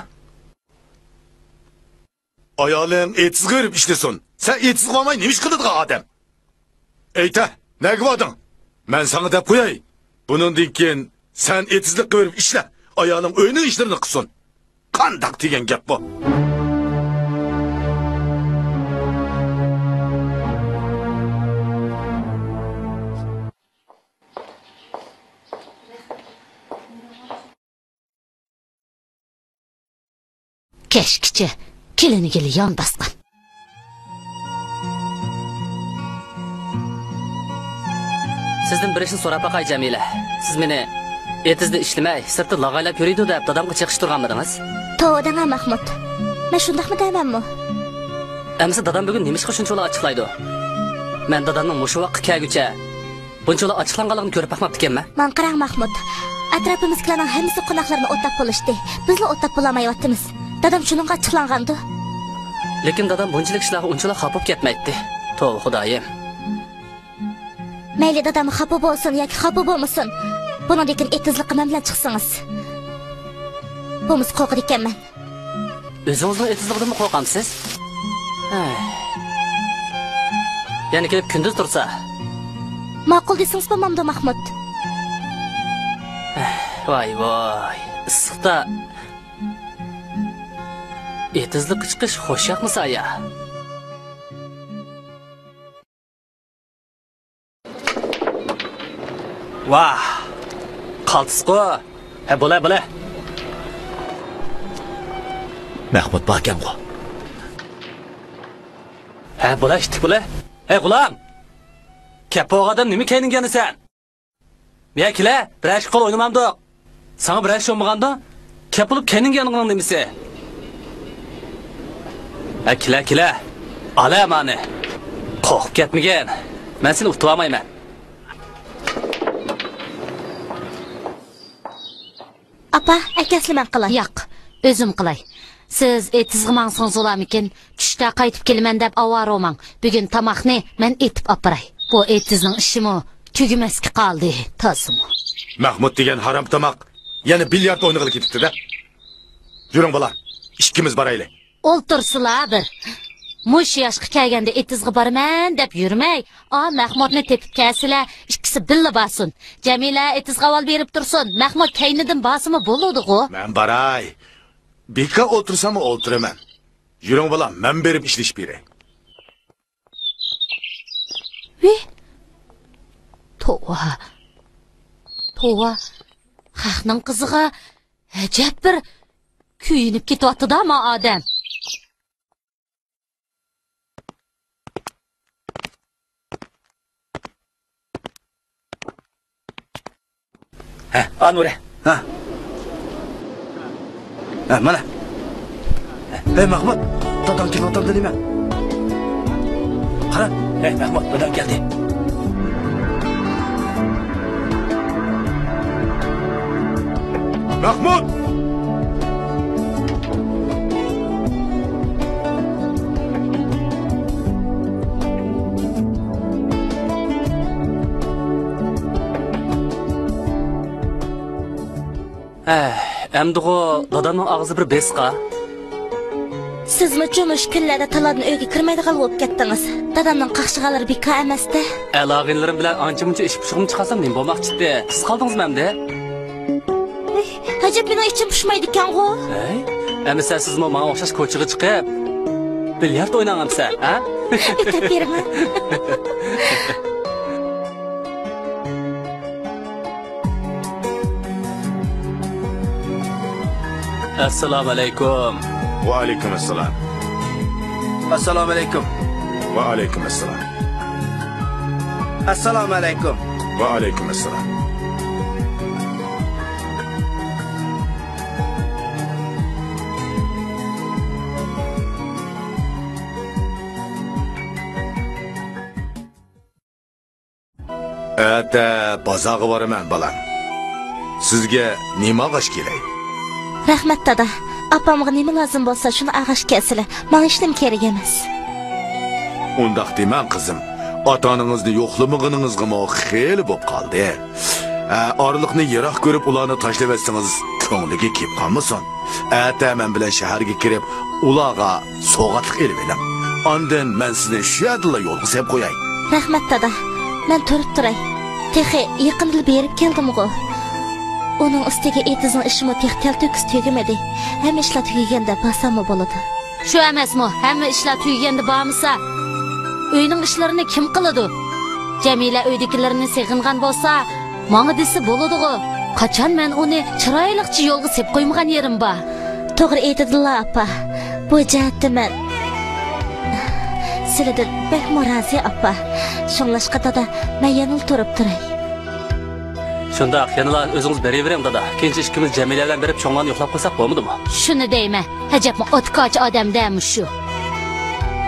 ئايالىڭ ئېتىزغا بېرىپ ئىشلىسۇن. سەن ئېتىزغا بارماي نېمە ئىش قىلىدىغان ئادەم؟ ئېيتە، نەگە باردىڭ؟ مەن ساڭا دەپ قوياي. بۇنىڭدىن كېيىن سەن ئېتىزلىققا بېرىپ ئىشلە. ئايالىڭ ئۆينىڭ ئىشلىرىنى قىلسۇن. قانداق دېگەن گەپ بۇ؟ كەچكىچە كېلىنىگىلا يان باسقان. سىزدىن بىر ئىشنى سوراپ باقاي، جەمىلە. سىز مېنى ئېتىزدا ئىشلىمەي، سىرتتا لاغايلاپ يۈرىدۇ دەپ دادامغا چېقىشتۇرغانمىدىڭىز؟ توۋا دەڭە، مەخمۇت. مەن شۇنداقمۇ دەيمەنمۇ؟ ئەمىسە دادام بۈگۈن نېمىشقا شۇنچىۋالا ئاچچىقلايدۇ؟ مەن دادامنىڭ مۇشۇ ۋاقىتقا كەلگۈچە بۇنچىۋالا ئاچچىقلانغانلىقىنى كۆرۈپ باقماپتىكەنمەن. ماڭا قاراڭ، ماخمۇت. ئەتراپىمىزدىكىلەرنىڭ ھەممىسى قوناقلىرىنى ئوتلاپ بولۇشتى. بىزلا ئوتلاپ بولالمايۋاتىمىز. دادام شۇنىڭغا ئاچچىقلانغاندۇ؟ لېكىن دادام بۇنچىلىك ئىشلارغا ئۇنچىۋالا خاپا بولۇپ كەتمەيتتى. توۋا، خۇدايىم. مەيلى، دادام خاپا بولسۇن ياكى خاپا بولمىسۇن، بۇنىڭدىن كېيىن ئېتىزلىققا مەن بىلەن چىقسىڭىز. بولمىسا قورقىدىكەنمەن. ئۆزىڭىزنىڭ ئېتىزلىقىدىنمۇ قورقامسىز؟ ھەي. يەنە كېلىپ كۈندۈز تۇرسا؟ ماقۇل دېسىڭىز بولمامدۇ، ماخمۇت؟ ھەي، ۋاي، ۋاي. ئىسسىقتا ئېتىزلىققا چىقىش خۇشياقمۇ سايە؟ ۋاھ، قالتىسقۇ. ھە، بولە، بولە. مەخمۇت باركەنغۇ؟ ھە، بولە، ئىتتىك بولە. ھەي، غۇلام! كەپ بولغان ئادەم نېمە كەينىڭگە يانىسەن؟ يە، كېلە، بىرەر ئىش قىل، ئوينىمامدۇق. ساڭا بىرەر ئىش بولمىغاندا، كەپ بولۇپ كەينىڭگە يانغىنىڭ نېمىسى؟ ھە، كېلە، كېلە. ئالە مانى. قورقۇپ كەتمىگىن. مەن سېنى ئۇتۇۋالمايمەن. ئاپا، ئەكەسلە مەن قىلاي. ياق، ئۆزۈم قىلاي. سىز ئېتىزغا ماڭسىڭىز بولارمىكىن؟ چۈشتە قايتىپ كېلىمەن دەپ ئاۋارە بولماڭ. بۈگۈن تاماقنى مەن ئېتىپ ئاپىراي. بۇ ئېتىزنىڭ ئىشىمۇ تۈگىمەسكە قالدى، تازىمۇ. مەخمۇت دېگەن ھارام تاماق يەنە بىليارد ئوينىغىلى كېتىپتۇ-دە. يۈرۈڭ بالام، ئىككىمىز بارايلى. ئولتۇرسىلا بىر. مۇشۇ ياشقا كەلگەندە ئېتىزغا بارىمەن دەپ يۈرمەي، ئا مەخمۇتنى تېپىپ كەلسىلە، ئىككىسى بىللە بارسۇن. جەمىلە ئېتىزغا ئاۋۋال بېرىپ تۇرسۇن، مەخمۇت كەينىدىن بارسىمۇ بولىدىغۇ. مەن باراي. بىكار ئولتۇرساممۇ ئولتۇرىمەن. يۈرۈڭ بالام، مەن بېرىپ ئىشلىشىپ بېرەي. ۋىھ! توۋا! توۋا! خەقنىڭ قىزىغا ئەجەب بىر كۆيۈنۈپ كېتىۋاتىدۇ ما ئادەم. ھە، ئانۇرە. ھە. ھە، مانا. ھەي، مەخمۇت، داداڭ كېلىۋاتامدۇ نېمە؟ قارا. ھەي، مەخمۇت، داداڭ كەلدى. مەخمۇت! ھە، ئەمدىغۇ دادامنىڭ ئاغزى بىر بېسىقا. سىزمۇ جۇمۇ شۇ كۈنلەردە تالادىن ئۆيگە كىرمەيدىغان بولۇپ كەتتىڭىز. دادامنىڭ قاقشىغانلىرى بىكار ئەمەستە. ئاغىنىلىرىم بىلەن ئانچە-مۇنچە ئىش پۇشۇغۇم چىقارسام نېمە بولماقچىدى؟ سىز قالدىڭىزمۇ ئەمدى؟ ئەي، ئەجەب مېنىڭ ئىچىم پۇشمايدىكەنغۇ. ھەي، ئەمىسە سىزمۇ ماڭا ئوخشاش كوچىغا چىقىپ، بىليارد ئويناڭ ئەمىسە، ھە؟ ئۆتۈپ بېرىمەن. ئەسسالامۇ ئەلەيكۇم. ۋەئەلەيكۇم ئەسسالام. ئەسسالامۇ ئەلەيكۇم. ۋەئەلەيكۇم ئەسسالام. ئەسسالامۇ ئەلەيكۇم. ۋەئەلەيكۇم ئەسسالام. ئەتە بازارغا بارىمەن، بالام. سىزگە نېمە ئاغاچ كېرەك؟ رەھمەت، دادا. ئاپامغا نېمە لازىم بولسا، شۇنى ئاغاچ كەلسىلە. ماڭا ھېچنېمە كېرەك ئەمەس. ئۇنداق دېمەڭ، قىزىم. ئاتا-ئانىڭىزنى يوقلىمىغىنىڭىزغىمۇ خېلى بوپ قالدى. ئە، ئارىلىقنى يىراق كۆرۈپ، ئۇلارنى تاشلىۋەتسىڭىز، كۆڭلىگە كېلىپ قالمىسۇن. ئەتە مەن بىلەن شەھەرگە كىرىپ، ئۇلارغا سوۋغاتلىق ئېلىۋېلىڭ. ئاندىن مەن سىزنى شۇ يەردىلا يولغا سېلىپ قوياي. رەھمەت، دادا. مەن تۇرۇپ تۇراي. تېخى يېقىندىلا بېرىپ كەلدىمغۇ. ئۇنىڭ ئۈستىگە ئېتىزنىڭ ئىشىمۇ تېخى تەلتۆكۈس تۈگىمىدى. ھەممە ئىشلار تۈگىگەندە بارساممۇ بولىدۇ. شۇ ئەمەسمۇ، ھەممە ئىشلار تۈگىگەندە بارمىسا، ئۆينىڭ ئىشلىرىنى كىم قىلىدۇ؟ جەمىلە ئۆيدىكىلىرىنى سېغىنغان بولسا، ماڭا دېسە بولىدىغۇ. قاچان مەن ئۇنى چىرايلىقچە يولغا سېلىپ قويمىغان يېرىم بار؟ توغرا ئېيتىدىلا، ئاپا. بۇ جەھەتتە مەن سىلىدىن بەكمۇ رازى، ئاپا. شۇڭلاشقا، دادا، مەن يەنىلا تۇرۇپ تۇراي. شۇنداق، يەنىلا ئۆزىڭىز بېرىۋېرىڭ، دادا. كېيىنچە ئىككىمىز جەمىلە بىلەن بېرىپ چوڭلارنى يوقلاپ قويساق بولمىدىمۇ؟ شۇنى دەيمەن. ئەجەبمۇ ئاتكاچ ئادەمدە مۇشۇ.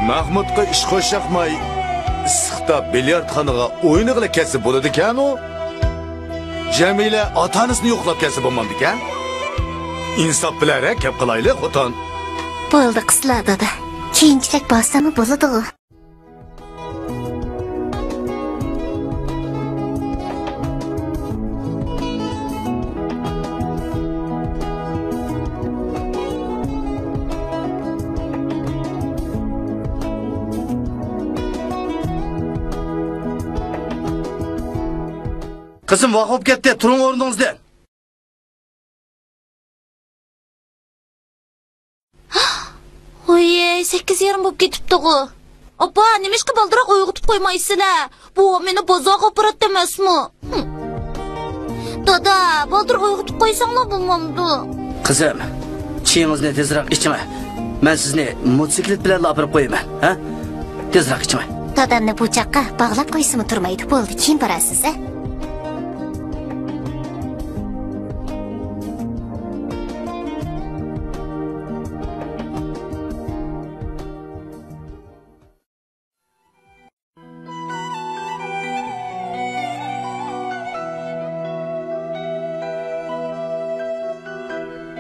مەخمۇتقا ئىش قوشۇشماي، ئىسسىقتا بىلياردخانىغا ئوينىغىلى كەتسە بولىدىكەنۇ. جەمىلە ئاتا-ئانىسىنى يوقلاپ كەتسە بولمامدىكەن؟ ئىنساپ بىلەن ھەرىكەت قىلايلى، خوتۇن. بولدى، قىزلار، دادا. كېيىنچىلەك بارساممۇ بولىدىغۇ. قىزىم، ۋاق بولۇپ كەتتى، تۇرۇڭ ئورنىڭىزدىن. ۋوي، سەككىز يېرىم بولۇپ كېتىپتىغۇ. ئاپا، نېمىشقا بالدۇراق ئويغىتىپ قويمايسىلەر؟ بوۋام مېنى بازارغا ئاپىراتتى ئەمەسمۇ؟ ھىم. دادا، بالدۇر ئويغىتىپ قويساڭلا بولمامدۇ؟ قىزىم، چېيىڭىزنى تېزراق ئىچىڭە. مەن سىزنى موتوسىكلىت بىلەنلا ئاپىرىپ قويىمەن، ھە؟ تېزراق ئىچىڭە. دادامنى بۇ چاققا باغلاپ قويسىمۇ تۇرمايدۇ. بولدى، كېيىن بارارسىز، ھە؟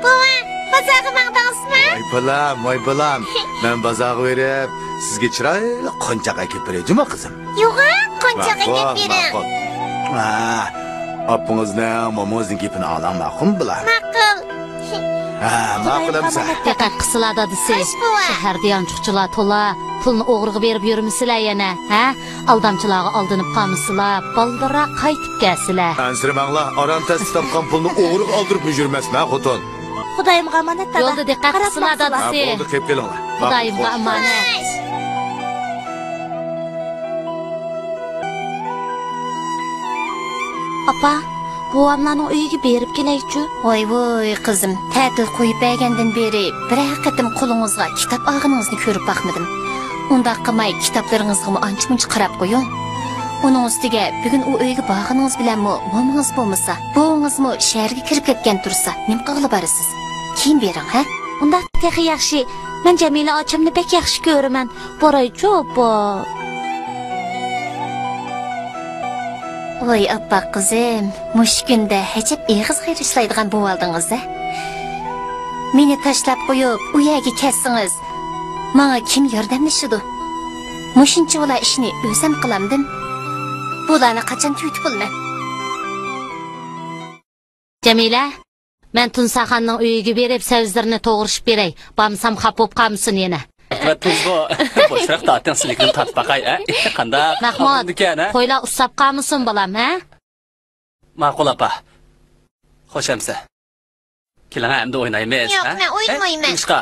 بوۋا، بازارغا ماڭدىڭىزمۇ؟ ۋاي بالام، ۋاي بالام. مەن بازارغا بېرىپ، سىزگە چىرايلىق قونچاق ئەكېلىپ بېرەي جۇمۇ، قىزىم. يوغان قونچاق ئەكېلىپ بېرىڭ. ماقۇل. ھە، ئاپىڭىزنىڭ، مومىڭىزنىڭ گېپىنى ئاڭلاڭ، ماقۇلمۇ بالام؟ ماقۇل. ھە، ماقۇل ئەمىسە. دىققەت قىلسىلا دادىسى. خوش بوۋا. شەھەردە يانچۇقچىلار تولا. پۇلنى ئوغرىغا بېرىپ يۈرمىسىلە يەنە، ھە؟ ئالدامچىلارغا ئالدىنىپ قالمىسىلا، بالدۇرراق قايتىپ كەلسىلە. ئەنسىرىمەڭلار، ئاران تەستە تاپقان پۇلنى ئوغرىغا ئالدۇرۇپمۇ يۈرمەسمەن، خوتۇن. خۇدايىمغا ئامانەت، دادا. يولدا دىققەت قىلسىلا، دادىسى. ھە، بولدى، قېلىپ كېلىڭلار. خۇدايىمغا ئامانەت. ئاپا، بوۋاملارنىڭ ئۆيىگە بېرىپ كېلەيچۇ. ۋاي ۋوي، قىزىم، تەتىل قويۇپ بەرگەندىن بېرى بىرەر قېتىم قولىڭىزغا كىتاب ئالغىنىڭىزنى كۆرۈپ باقمىدىم. ئۇنداق قىلماي، كىتابلىرىڭىزغىمۇ ئانچە-مۇنچە قاراپ قويۇڭ. ئۇنىڭ ئۈستىگە، بۈگۈن ئۇ ئۆيگە بارغىنىڭىز بىلەنمۇ مومىڭىز بولمىسا، بوۋىڭىزمۇ شەھەرگە كىرىپ كەتكەن تۇرسا، نېمە قىلغىلى بارىسىز؟ كېيىن بېرىڭ، ھە؟ ئۇنداق تېخى ياخشى. مەن جەمىلە ئاچامنى بەك ياخشى كۆرىمەن. بارايچۇ، ئاپا. ۋاي ئاپپاق قىزىم، مۇشۇ كۈندە ئەجەب ئېغىز قېرىشلايدىغان بولۇۋالدىڭىز-ھە. مېنى تاشلاپ قويۇپ، ئۇ يەرگە كەتسىڭىز، ماڭا كىم ياردەملىشىدۇ؟ مۇشۇنچىۋالا ئىشنى ئۆزۈم قىلامدىم. بۇلارنى قاچان تۈگىتىپ بولىمەن؟ جەمىلە، مەن تۇنساخاننىڭ ئۆيىگە بېرىپ، سەۋزىلىرىنى توغرىشىپ بېرەي. بارمىسام خاپا بولۇپ قالمىسۇن يەنە. ئاقىۋەتتىڭىزغۇ، بوشراق تارتىڭ، سىلىكىنى تارتىپ باقاي، ھە؟ قانداق؟ مەخمۇت، ئالدىمدىكەن، ھە؟ قويلار ئۇسساپ قالمىسۇن، بالام، ھە؟ ماقۇل، ئاپا. خوش ئەمسە. كېلىڭە، ئەمدى ئوينايمىز، يوق، ھە؟ مەن ئوينىمايمەن. ھە؟ نېمىشقا؟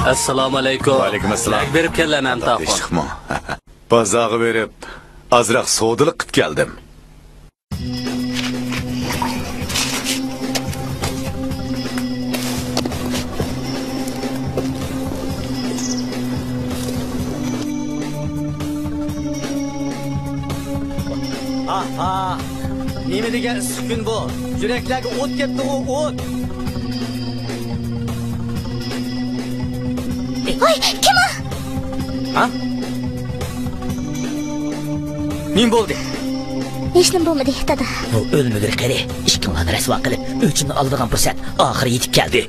ئەسسالامۇ ئەلەيكۇم. ۋەئەلەيكۇم ئەسسالام. نەگە بېرىپ كەلدىڭ ئەمتاخۇن؟ بازارغا بېرىپ، ئازراق سودىلىق قىپ كەلدىم. ئاھ، ئاھ. نېمە دېگەن ئىسسىق كۈن بۇ؟ يۈرەكلەرگە ئوت كەپتىغۇ، ئوت. ۋاي، كىم ئۇ؟ ھە؟ نېمە بولدى؟ ھېچنېمە بولمىدى، دادا. ئۇ ئۆلمىگۈر قېرى، ئىككىڭلارنى رەسۋا قىلىپ، ئۆچۈمنى ئالىدىغان پۇرسەت ئاخىرى يېتىپ كەلدى.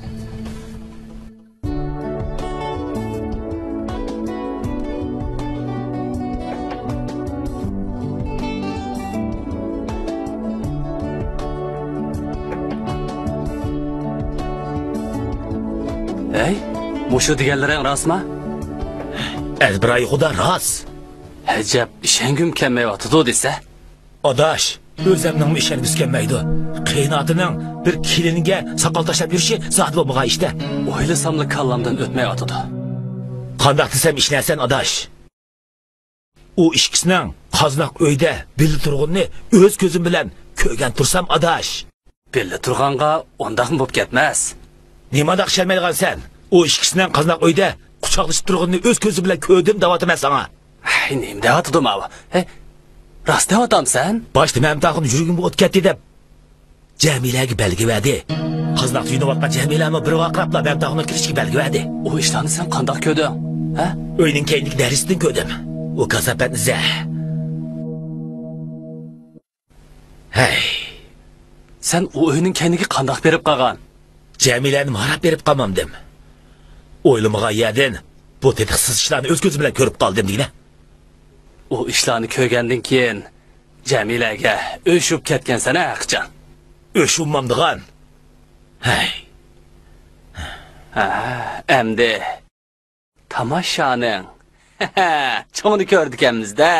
ئەي، مۇشۇ دېگەنلىرىڭ راستما؟ ئەزبىرايى خۇدا راست. ئەجەب، ئىشەنگۈم كەلمەيۋاتىدۇ دېسە. ئاداش، ئۆزەمنىڭمۇ ئىشەنگۈسى كەلمەيدۇ. قېيىنئاتىنىڭ بىر كېلىنگە ساقال تاشلاپ يۈرۈشى زادى بولمىغان ئىشتە. ئويلىساملا كاللامدىن ئۆتمەيۋاتىدۇ. قانداق دېسەم ئىشىنەرسەن، ئاداش؟ ئۇ ئىككىسىنىڭ قازناق ئۆيدە بىللە تۇرغىنىنى ئۆز كۆزۈم بىلەن كۆرگەن تۇرسام، ئاداش. بىللە تۇرغانغا ئۇنداقمۇ بوپ كەتمەس. نېمانداق ئىشەنمەيدىغانسەن؟ ئۇ ئىككىسىنىڭ قازناق ئۆيدە قۇچاقلىشىپ تۇرغىنىنى ئۆز كۆزۈم بىلەن كۆردۈم دەۋاتىمەن ساڭا. ھەي، نېمە دەۋاتىدۇ ماۋۇ؟ ھەي، راست دەۋاتامسەن؟ باشتا مەمتاخۇن يۈرىكىم ئوت كەتتى دەپ جەمىلەگە بەلگە بەردى. قازناقتا يۇيۇنۇۋاتقان جەمىلەمۇ بىر ۋارقىراپلا مەمتاخۇننىڭ كىرىشىگە بەلگە بەردى. ئۇ ئىشلارنى سەن قانداق كۆردۈڭ؟ ھە؟ ئۆينىڭ كەينىدىكى دېرىزىدىن كۆردۈم. ئۇ كاساپەتنى زە. ھەي. سەن ئۇ ئۆينىڭ كەينىگە قانداق بېرىپ قالغان؟ جەمىلەنى ماراپ بېرىپ قالمامدىم. ئويلىمىغان يەردىن بۇ تېتىقسىز ئىشلارنى ئۆز كۆزۈم بىلەن كۆرۈپ قالدىم دېگىنە. ئۇ ئىشلارنى كۆرگەندىن كېيىن جەمىلەگە ئۆچۈپ كەتكەنسەن ھە قاچان؟ ئۆچۈممامدىغان. ھەي. ھە، ئەمدى تاماشانىڭ چوڭىنى كۆرىدىكەنمىز-دە.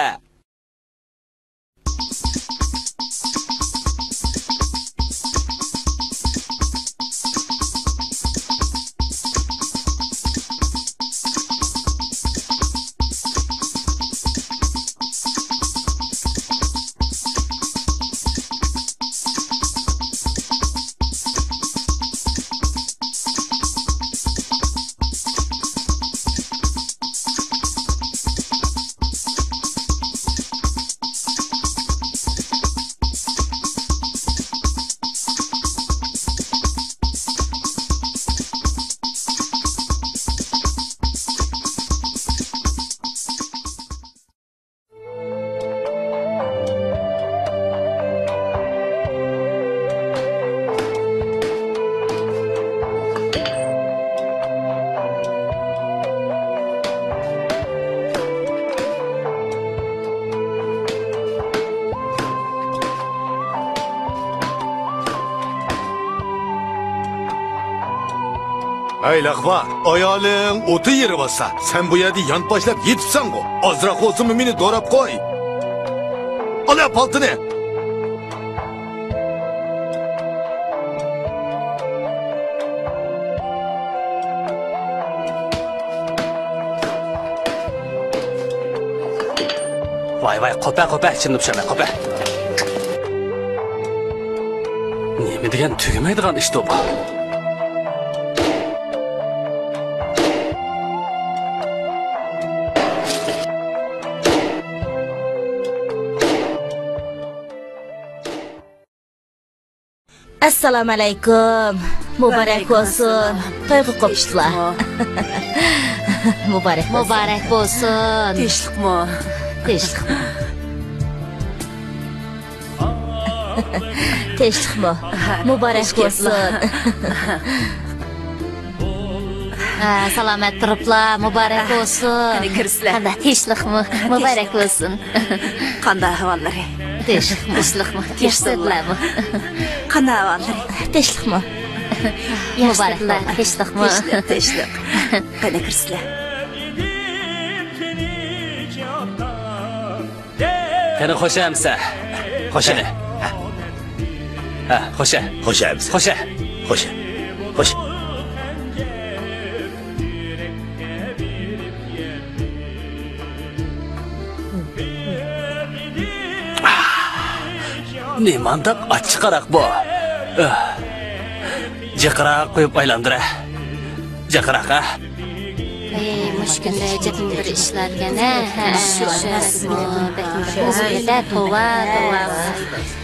ھەي، لەقپا، ئايالىڭ ئوتۇن يېرىۋاتسا، سەن بۇ يەردە يانپاشلاپ يېتىپسەنغۇ. ئازراق بولسىمۇ مېنى دوراپ قوي. ئال يا پالتىنى. ۋاي، ۋاي، قوپە، قوپە، ئىچىمنى پۇشۇرماي، قوپە. نېمە دېگەن تۈگىمەيدىغان ئىشتۇ بۇ؟ ئەسسالامۇئەلەيكۇم. مۇبارەك بولسۇن. تويغا قوپتۇلار. مۇبارەك بولسۇن. مۇبارەك بولسۇن. تىنچلىقمۇ؟ تىنچلىقمۇ؟ تىنچلىقمۇ؟ مۇبارەك بولسۇن. ھە، سالامەت تۇرۇپلا، مۇبارەك بولسۇن. قېنى كىرسىلە. قانداق، تىنچلىقمۇ؟ مۇبارەك بولسۇن. قانداق ئەھۋاللىرى؟ تىنچلىقمۇ؟ تىنچلىقمۇ؟ ياخشىدىلەرمۇ؟ قانداق ئەھۋاللىرى؟ تىنچلىقمۇ؟ مۇبارەك، تىنچلىقمۇ؟ تىنچلىق، تىنچلىق. قېنى كىرسىلە. قېنى، خوش ئەمىسە. خوش. قېنى. ھە، خوش. خوش ئەمىسە. خوش. خوش. خوش. نېمانداق ئاچچىقراق بۇ؟ جىقراق قويۇپ ئايلاندۇرە. جىقراق، ھە؟ ئەي، مۇشۇ كۈندە ئەجەبمۇ بىر ئىشلاركەن، ھە؟ ھە، شۇ ئەمەسمۇ؟ بەكمۇ بىر ئىش ئىدى، توۋا، توۋا.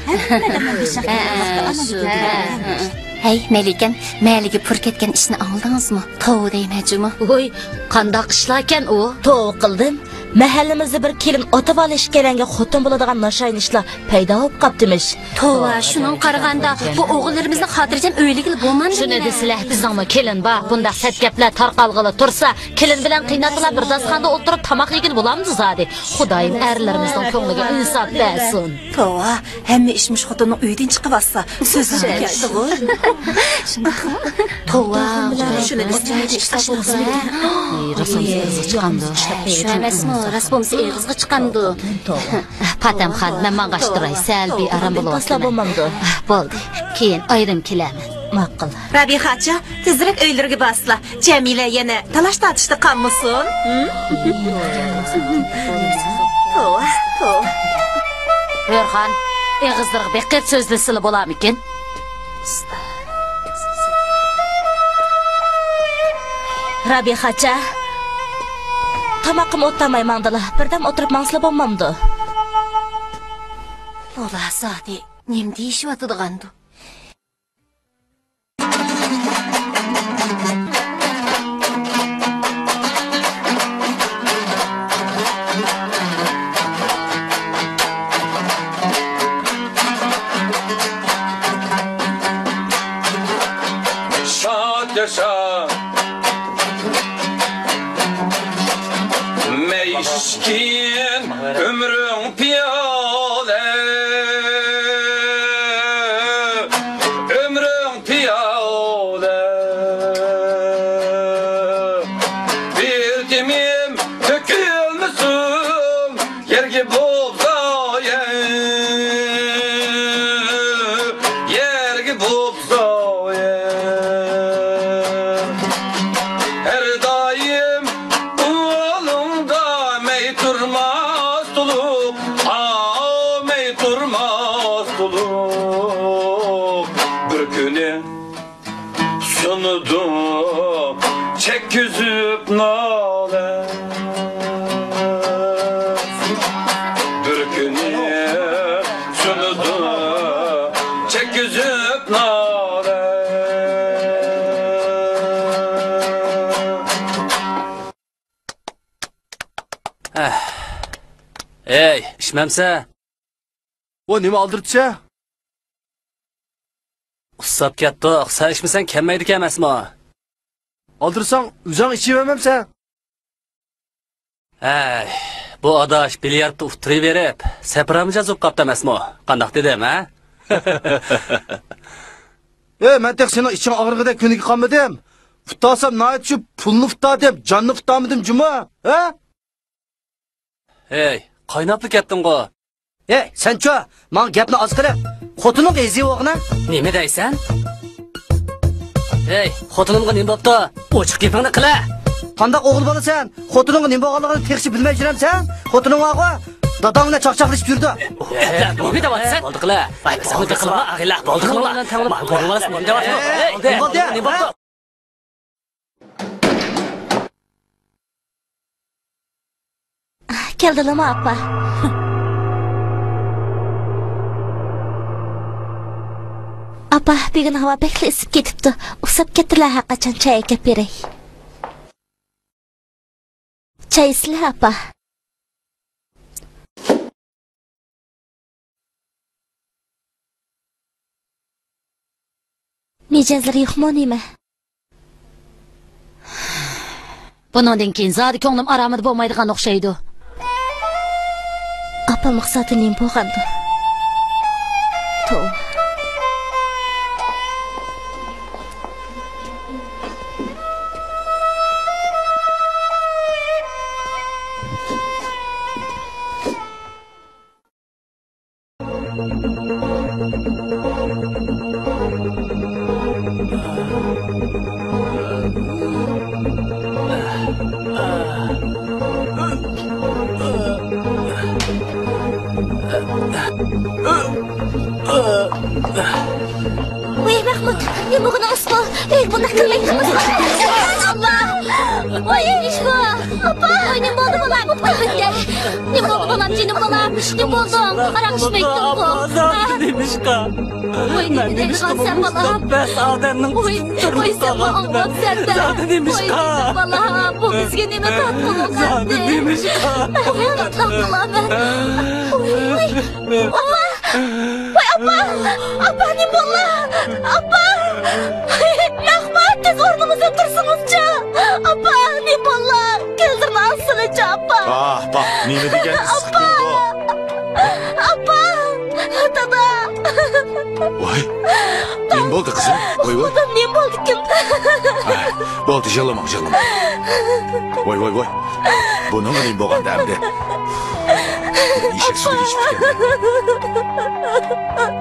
ھە، ھە، شۇ، ھە. ھەي، مەلىكەم، مەھەللىگە پۇر كەتكەن ئىشنى ئاڭلىدىڭىزمۇ؟ توۋا دەيمەن جۇمۇ. ۋوي، قانداق ئىشلاركەن ئۇ؟ توۋا قىلدىم. مەھەللىمىزدە بىر كېلىن ئاتا بالا ئىككىلەنگە خوتۇن بولىدىغان ناشايان ئىشلار پەيدا بولۇپ قاپتىمىش. توۋا، شۇنىڭغا قارىغاندا، بۇ ئوغۇللىرىمىزنى خاتىرجەم ئۆيلىگىلى بولمامدۇ؟ شۇنى دېسىلە، بىزنىڭمۇ كېلىن بار. بۇنداق سەت گەپلەر تارقالغىلى تۇرسا، كېلىن بىلەن قېيىنئاتىلار بىر داستىخاندا ئولتۇرۇپ تاماق يېگىلى بولامدۇ زادى؟ خۇدايىم ئەرلىرىمىزنىڭ كۆڭلىگە ئىنساپ بەرسۇن. توۋا، ھەممە ئىش مۇشۇ خوتۇننىڭ ئۆيدىن چىقىۋاتسا، سۆزلىشىپ كەتتىغۇ. شۇنداقمۇ؟ توۋا، شۇنى بىز جايىدا ئىشلەپ بولسۇن. ئەي، راست بولمىسا ئېغىزغا چىقامدۇ؟ شۇ ئەمەسمۇ، راست بولمىسا ئېغىزغا چىقامدۇ؟ پاتەمخان، مەن ماڭغاچ تۇراي، سەل بىئارام بولۇۋاتىمەن. بولدى، كېيىن ئايرىم كېلەرمەن. ماقۇل. رابىخاچا، تېزرەك ئۆيلىرىگە بارسىلا. جەمىلە يەنە تالاش-تارتىشتا قالمىسۇن. ھىم؟ توۋا، توۋا. ھۆرخان، ئېغىزلىرىغا بېقىپ سۆزلىسىلا بولارمىكىن؟ رابىخاچا، تاماققىمۇ ئولتۇرماي ماڭدىلا، بىردەم ئولتۇرۇپ ماڭسىلا بولمامدۇ؟ بۇلار زادى نېمە دېيىشىۋاتىدىغاندۇ؟ شاد ياشا، مەي ئىچكىن ئۆمرۈڭ پىيالە، ئۆمرۈڭ پىيالە. بىر تېمىم تۆكۈلمىسۇن يەرگە بوپسايە، يەرگە بوپسايە. ھەر دائىم ئۇلۇڭدا مەي تۇرماس تولۇق، ئاۋ، مەي تۇرماس تولۇق. بىر كۈنى سۇنىدۇ چەككۈزۈپ نالە. بىر كۈنى سۇنىدۇ چەككۈزۈپ نالە. ئەھ. ئەي، ئىچمەمسە؟ ۋو، نېمە ئالدىرتىشە؟ ئۇسساپ كەتتۇق، سەن ئىچمىسەڭ كەلمەيدىكەن ئەمەسمۇ؟ ئالدىرىساڭ ئۆزۈڭ ئىچىۋەرمەمسەن؟ ھەي، بۇ ئاداش بىلياردتا ئۇتتۇرۇۋېرىپ، سەپرا مىجەز بولۇپ قاپتۇ ئەمەسمۇ؟ قانداق دېدىم، ھە؟ ئەي، مەن تېخى سېنىڭ ئىچىڭ ئاغرىغۇدەك كۆنۈككە قالمىدىم. ئۇتتۇرسام ناھايىتى شۇ پۇلنى ئۇتتۇردۇم، جاننى ئۇتتۇرمىدىم جۇمۇ، ھە؟ ھەي، قايناپلا كەتتىڭغۇ. ھەي، سەنچۇ، ماڭا گەپنى ئاز قىلىپ، خوتۇنۇڭغا ھېزى بولغىنا. نېمە دەيسەن؟ ھەي، خوتۇنۇمغا نېمە بوپتۇ؟ ئوچۇق گېپىڭنى قىلە. قانداق ئوغۇل بالىسەن؟ خوتۇنۇڭغا نېمە بولغانلىقىنى تېخىچە بىلمەي يۈرەمسەن؟ خوتۇنۇڭ بارغۇ، داداڭ بىلەن چاقچاقلىشىپ يۈرىدۇ. نېمە دەۋاتىسەن؟ بولدى قىلە. ۋاي، بولدى قىلە. ئاغىلە، بولدى قىلە. ماڭا بولدى قىلە. نېمە بولدى؟ نېمە بولدى؟ كەلدىلىمۇ، ئاپا؟ ئاپا، بۈگۈن ھاۋا بەكلا ئىسسىپ كېتىپتۇ. ئۇسساپ كەتتىلە، ھەرقاچان چاي ئەكەپ بېرەي. چاي ئىچىسىلە، ئاپا. مىجەزلىرى يوقمۇ نېمە؟ بۇنىڭدىن كېيىن زادى كۆڭلۈم ئارامىدا بولمايدىغان ئوخشايدۇ. ئاپامغا زادى نېمە بولغاندۇ؟ توۋا. ۋاي مەخمۇت، نېمە بولغىنىڭ ئۇسقۇ؟ ئەي، بۇنداق قىلمايتتىڭىز. ئاللا! ۋاي، نېمە ئىش بۇ؟ ئاپا! ۋاي، نېمە بولدى بالام؟ نېمە بولدى بالام، جېنىم بالام؟ نېمە بولدۇڭ؟ ھاراق ئىچمەيتتىڭغۇ؟ ئاپا، زادى نېمىشقا؟ ۋاي، نېمە دەيدىغانسەن بالام؟ بەس ئادەمنىڭ ۋاي، ۋاي، سەنمۇ ئاڭلاپسەن-دە. زادى نېمىشقا؟ ۋاي، جېنىم بالام، بۇ بىزگە نېمە تارتقۇلۇق ئەمدى؟ زادى نېمىشقا؟ ئاي، قانداق قىلىمەن؟ ۋاي، ۋاي. ئاپا! ۋاي، ئاپا! ئاپا، نېمە بولدى؟ ئاپا! مەخمۇت، تېز ئورنىڭىزدىن تۇرسىڭىزچۇ! ئاپا، نېمە بولدى؟ كۆزلىرىنى ئاچسىلىچۇ، ئاپا! پاھ، پاھ، نېمە دېگەن ئىسسىق ئاپا! كۈن بۇ؟ ئاپا! دادا! ۋاي! بولدى قىزىم، ۋاي ۋاي. خۇدام، نېمە بولدىكىن؟ ھە، بولدى، يىغلىماڭ، يىغلىماڭ. ۋاي ۋاي ۋاي. بۇنىڭغا نېمە بولغاندۇ ئەمدى؟ ئېشەك سۈتى ئىچىپتىكەن.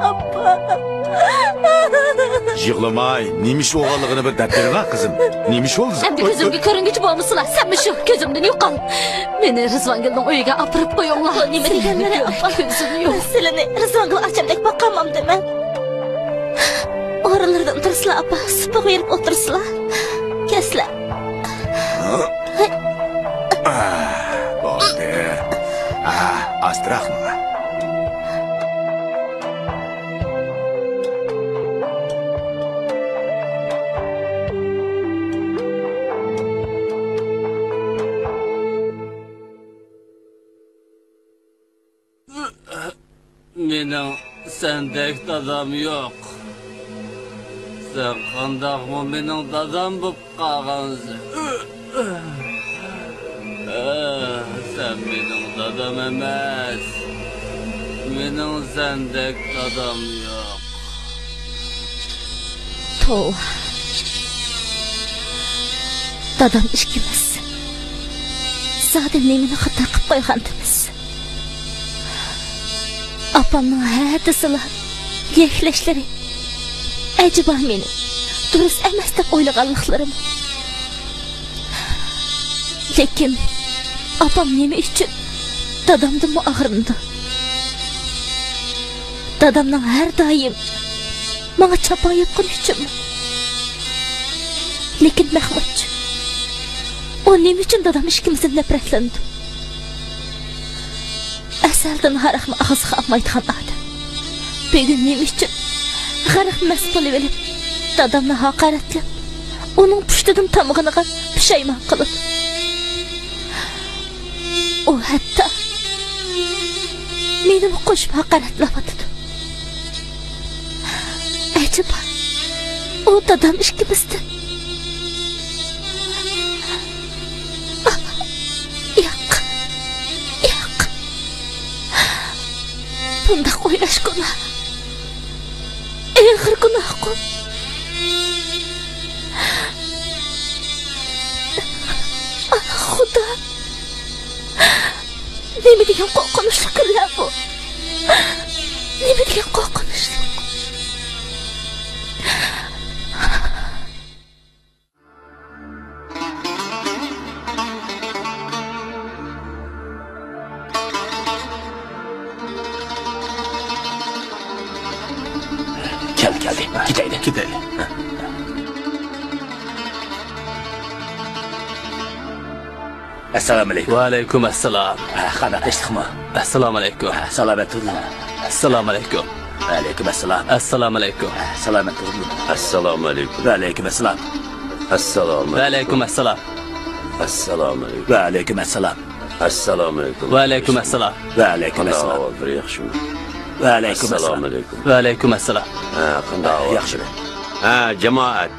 ئاپا. يىغلىماي، نېمە ئىش بولغانلىقىنى بىر دەپ بېرىڭە قىزىم. نېمە ئىش بولدى؟ ئەمدى كۆزۈمگە كۆرۈنگۈچى بولمىسىلا، سەنمۇ شۇ كۆزۈمدىن يوقال. مېنى رىزۋانگۈلنىڭ ئۆيىگە ئاپىرىپ قويۇڭلار. بۇ نېمە دېگەنلىرى، ئاپا؟ كۆزۈم يوق. سىلىنى رىزۋانگۈل ئاچامدەك باقالمامدىمەن؟ ئورۇنلىرىدىن تۇرسىلا، ئاپا، سۇپىغا بېرىپ ئولتۇرسىلا. كەلسىلە. بولدى. ئاستىراق ماڭا. مېنىڭ سەندەك دادام يوق. سەن قانداقمۇ مېنىڭ دادام بولۇپ قالغانسەن؟ سەن مېنىڭ دادام ئەمەس. مېنىڭ سەندەك دادام يوق. توۋا. دادام ئىككىمىز زادى نېمىنى خاتا قىپ قويغانتىمىز؟ ئاپامنىڭ ھە دېسىلا يەكلەشلىرى، ئەجەبا مېنى دۇرۇس ئەمەس دەپ ئويلىغانلىقلىرىمۇ. لېكىن ئاپام نېمە ئۈچۈن دادامدىنمۇ ئاغرىنىدۇ؟ دادامنىڭ ھەر دائىم ماڭا چاپان ياپقىنى ئۈچۈنمۇ؟ لېكىن مەخمۇتچۇ؟ ئۇ نېمە ئۈچۈن دادام ئىككىمىزدىن نەپرەتلىنىدۇ؟ ئەزەلدىن ھاراقنى ئاغزىغا ئالمايدىغان ئادەم بۈگۈن نېمە ئۈچۈن غەرق مەست بولۇۋېلىپ، دادامنى ھاقارەتلەپ، ئۇنىڭ پۇشتىدىن تامغىنىغان پۇشايمان قىلىدۇ؟ ئۇ ھەتتا مېنىمۇ قوشۇپ ھاقارەتلەۋاتىدۇ. ئەجەبا، ئۇ دادام ئىككىمىزدىن؟ ئاھ، ياق، ياق. بۇنداق ئويلاش گۇناھ. ئېغىر گۇناھقۇ. ئاھ، خۇدا. نېمە دېگەن قورقۇنچلۇق كۈنلەر بۇ. نېمە دېگەن قورقۇنچلۇق. كەلدى، كەلدى. كېتەيلى. كېتەيلى. ئەسسالامۇئەلەيكۇم. ۋەئەلەيكۇم ئەسسالام. ھە، قانداق، تىنچلىقمۇ؟ ئەسسالامۇئەلەيكۇم. ھە، سالامەت تۇردۇڭمۇ؟ ئەسسالامۇئەلەيكۇم. ۋەئەلەيكۇم ئەسسالام. ئەسسالامۇئەلەيكۇم. ھە، سالامەت تۇردۇڭمۇ؟ ئەسسالامۇئەلەيكۇم. ۋەئەلەيكۇم ئەسسالام. ئەسسالامۇئەلەيكۇم. ۋەئەلەيكۇم ئەسسالام. ئەسسالامۇئەلەيكۇم. ۋەئەلەيكۇم ئەسسالام. ئەسسالامۇئەلەيكۇم. ۋەئەلەيكۇم ئەسسالام. ۋەئەلەيكۇم ئەسسالام. قانداق ئەھۋال، بىر ياخشىمۇ؟ ۋەئەلەيكۇم ئەسسالام. ئەسسالامۇئەلەيكۇم. ۋەئەلەيكۇم ئەسسالام. ھە، قانداق ئەھۋال؟ ياخشى. ھە، جامائەت.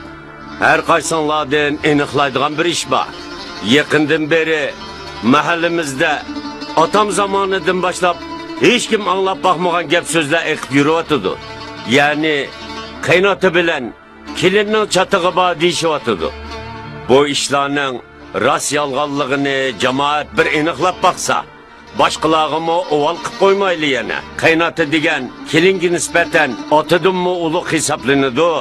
ھەر قايسىڭلاردىن ئېنىقلايدىغان بىر ئىش بار. يېقىندىن بېرى مەھەللىمىزدە ئاتام زامانىدىن باشلاپ ھېچكىم ئاڭلاپ باقمىغان گەپ سۆزلەر ئېقىپ يۈرۈۋاتىدۇ. يەنى قېيىنئاتا بىلەن كېلىننىڭ چاتىقى بار دېيىشىۋاتىدۇ. بۇ ئىشلارنىڭ راست يالغانلىقىنى جامائەت بىر ئېنىقلاپ باقسا، باشقىلارغىمۇ ئۇۋال قىپ قويمايلى يەنە. قېيىنئاتا دېگەن كېلىنگە نىسبەتەن ئاتىدىنمۇ ئۇلۇغ ھېسابلىنىدۇ.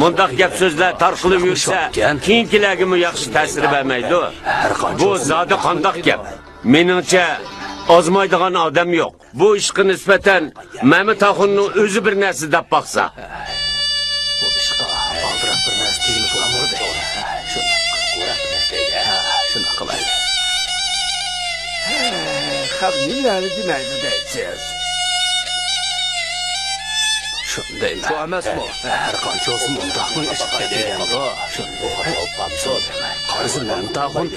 مۇنداق گەپ سۆزلەر تارقىلىۋ يۈرسە، كېيىنكىلەرگىمۇ ياخشى تەسىر بەرمەيدۇ. بۇ زادى قانداق گەپ؟ مېنىڭچە، ئازمايدىغان ئادەم يوق. بۇ ئىشقا نىسبەتەن مەمەت ئاخۇننىڭ ئۆزى بىر نەرسە دەپ باقسا. بۇ ئىشقا ئالدىراپ بىر نەرسە دېگىلى بولامدۇ دەيمەن. شۇنداق، بىر نەرسە دەيدۇ. ھە، شۇنداق قىلايلى. خەپ نېمىلەرنى دېمەيدۇ دەيسىز؟ شۇنى دەيمەن. شۇ ئەمەسمۇ؟ ھەر قانچە بولسىمۇ ئۇنداقمۇ ئىش دېگەندۇ. شۇنى دەيمەن. قارىسا مەمەت ئاخۇن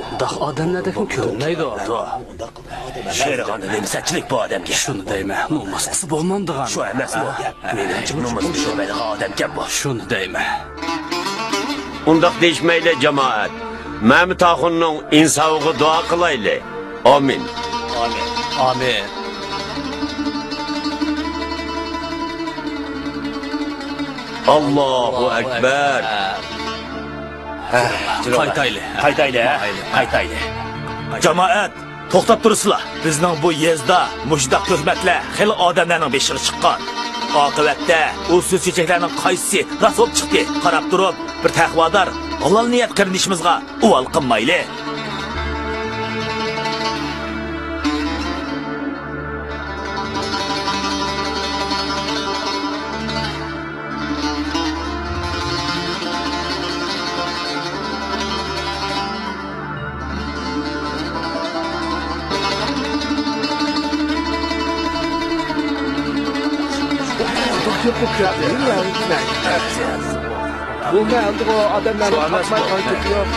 ئۇنداق ئادەملەردەكمۇ كۆرۈنمەيدۇ. شېرىغاندا نېمە سەتچىلىك بۇ ئادەمگە؟ شۇنى دەيمەن، نومۇسقىسى بولمامدىغان. شۇ ئەمەسمۇ؟ ھە؟ مېنىڭچە نومۇسقا چۈشەلمەيدىغان ئادەمكەن بۇ. شۇنى دەيمەن. ئۇنداق دېيىشمەيلى، جامائەت. مەمەت ئاخۇننىڭ ئىنسابىغا دۇئا قىلايلى. ئامىن. ئامىن. ئامىن. ئاللاھۇ ئەكبەر. قايتايلى. قايتايلى، ھە؟ قايتايلى. جامائەت، توختاپ تۇرسىلا. بىزنىڭ بۇ يېزىدا مۇشۇنداق تۆھمەتلەر خېلى ئادەملەرنىڭ بېشىغا چىققان. ئاقىۋەتتە ئۇ سۆز-چۆچەكلەرنىڭ قايسىسى راست بولۇپ چىقتى؟ قاراپ تۇرۇپ، بىر تەقۋادار، ھالال نىيەت قېرىندىشىمىزغا ئۇۋال قىلمايلى. بۇ مەھەلدىغۇ ئادەملەرنى تاپماي قايتىپ يوق.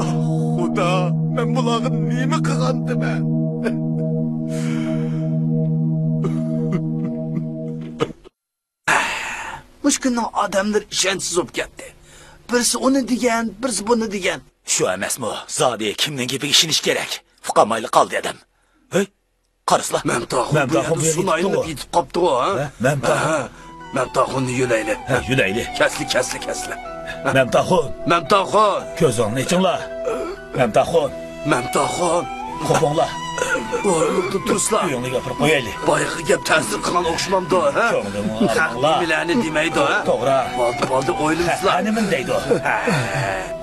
ئاھ، خۇدا، مەن بۇلارغا نېمە قىلغانتىمەن؟ مۇشۇ كۈننىڭ ئادەملىرى ئىشەنچسىز بولۇپ كەتتى. بىرسى ئۇنى دېگەن، بىرسى بۇنى دېگەن. شۇ ئەمەسمۇ؟ زادى كىمنىڭ گېپىگە ئىشىنىش كېرەك؟ ئۇقالمايلا قالدى ئادەم. ھەي، قارىسىلا. مەمتاخۇن بۇ يەردە سۇنايلىنىپ يېتىپ قاپتىغۇ، ھە؟ ھە، مەمتاخۇن. ھە، مەمتاخۇننى يۆلەيلى. ھە، يۆلەيلى. كەسلى، كەسلى، كەسلى. مەمتاخۇن. مەمتاخۇن. كۆزۈڭنى ئېچىڭلار. مەمتاخۇن. مەمتاخۇن. قوپۇڭلار. ئورنۇڭدا تۇرسىلا. ئۆيۈڭلارگە ئاپىرىپ قويايلى. بايىقى گەپ تەسىر قىلغان ئوخشىمامدۇ، ھە؟ كۆڭلۈڭلارنى ئالماڭلار. نېمىلەرنى دېمەيدۇ، ھە؟ توغرا. بولدى، بولدى، ئويلىمىسىلا. ھە، نېمىنى دەيدۇ؟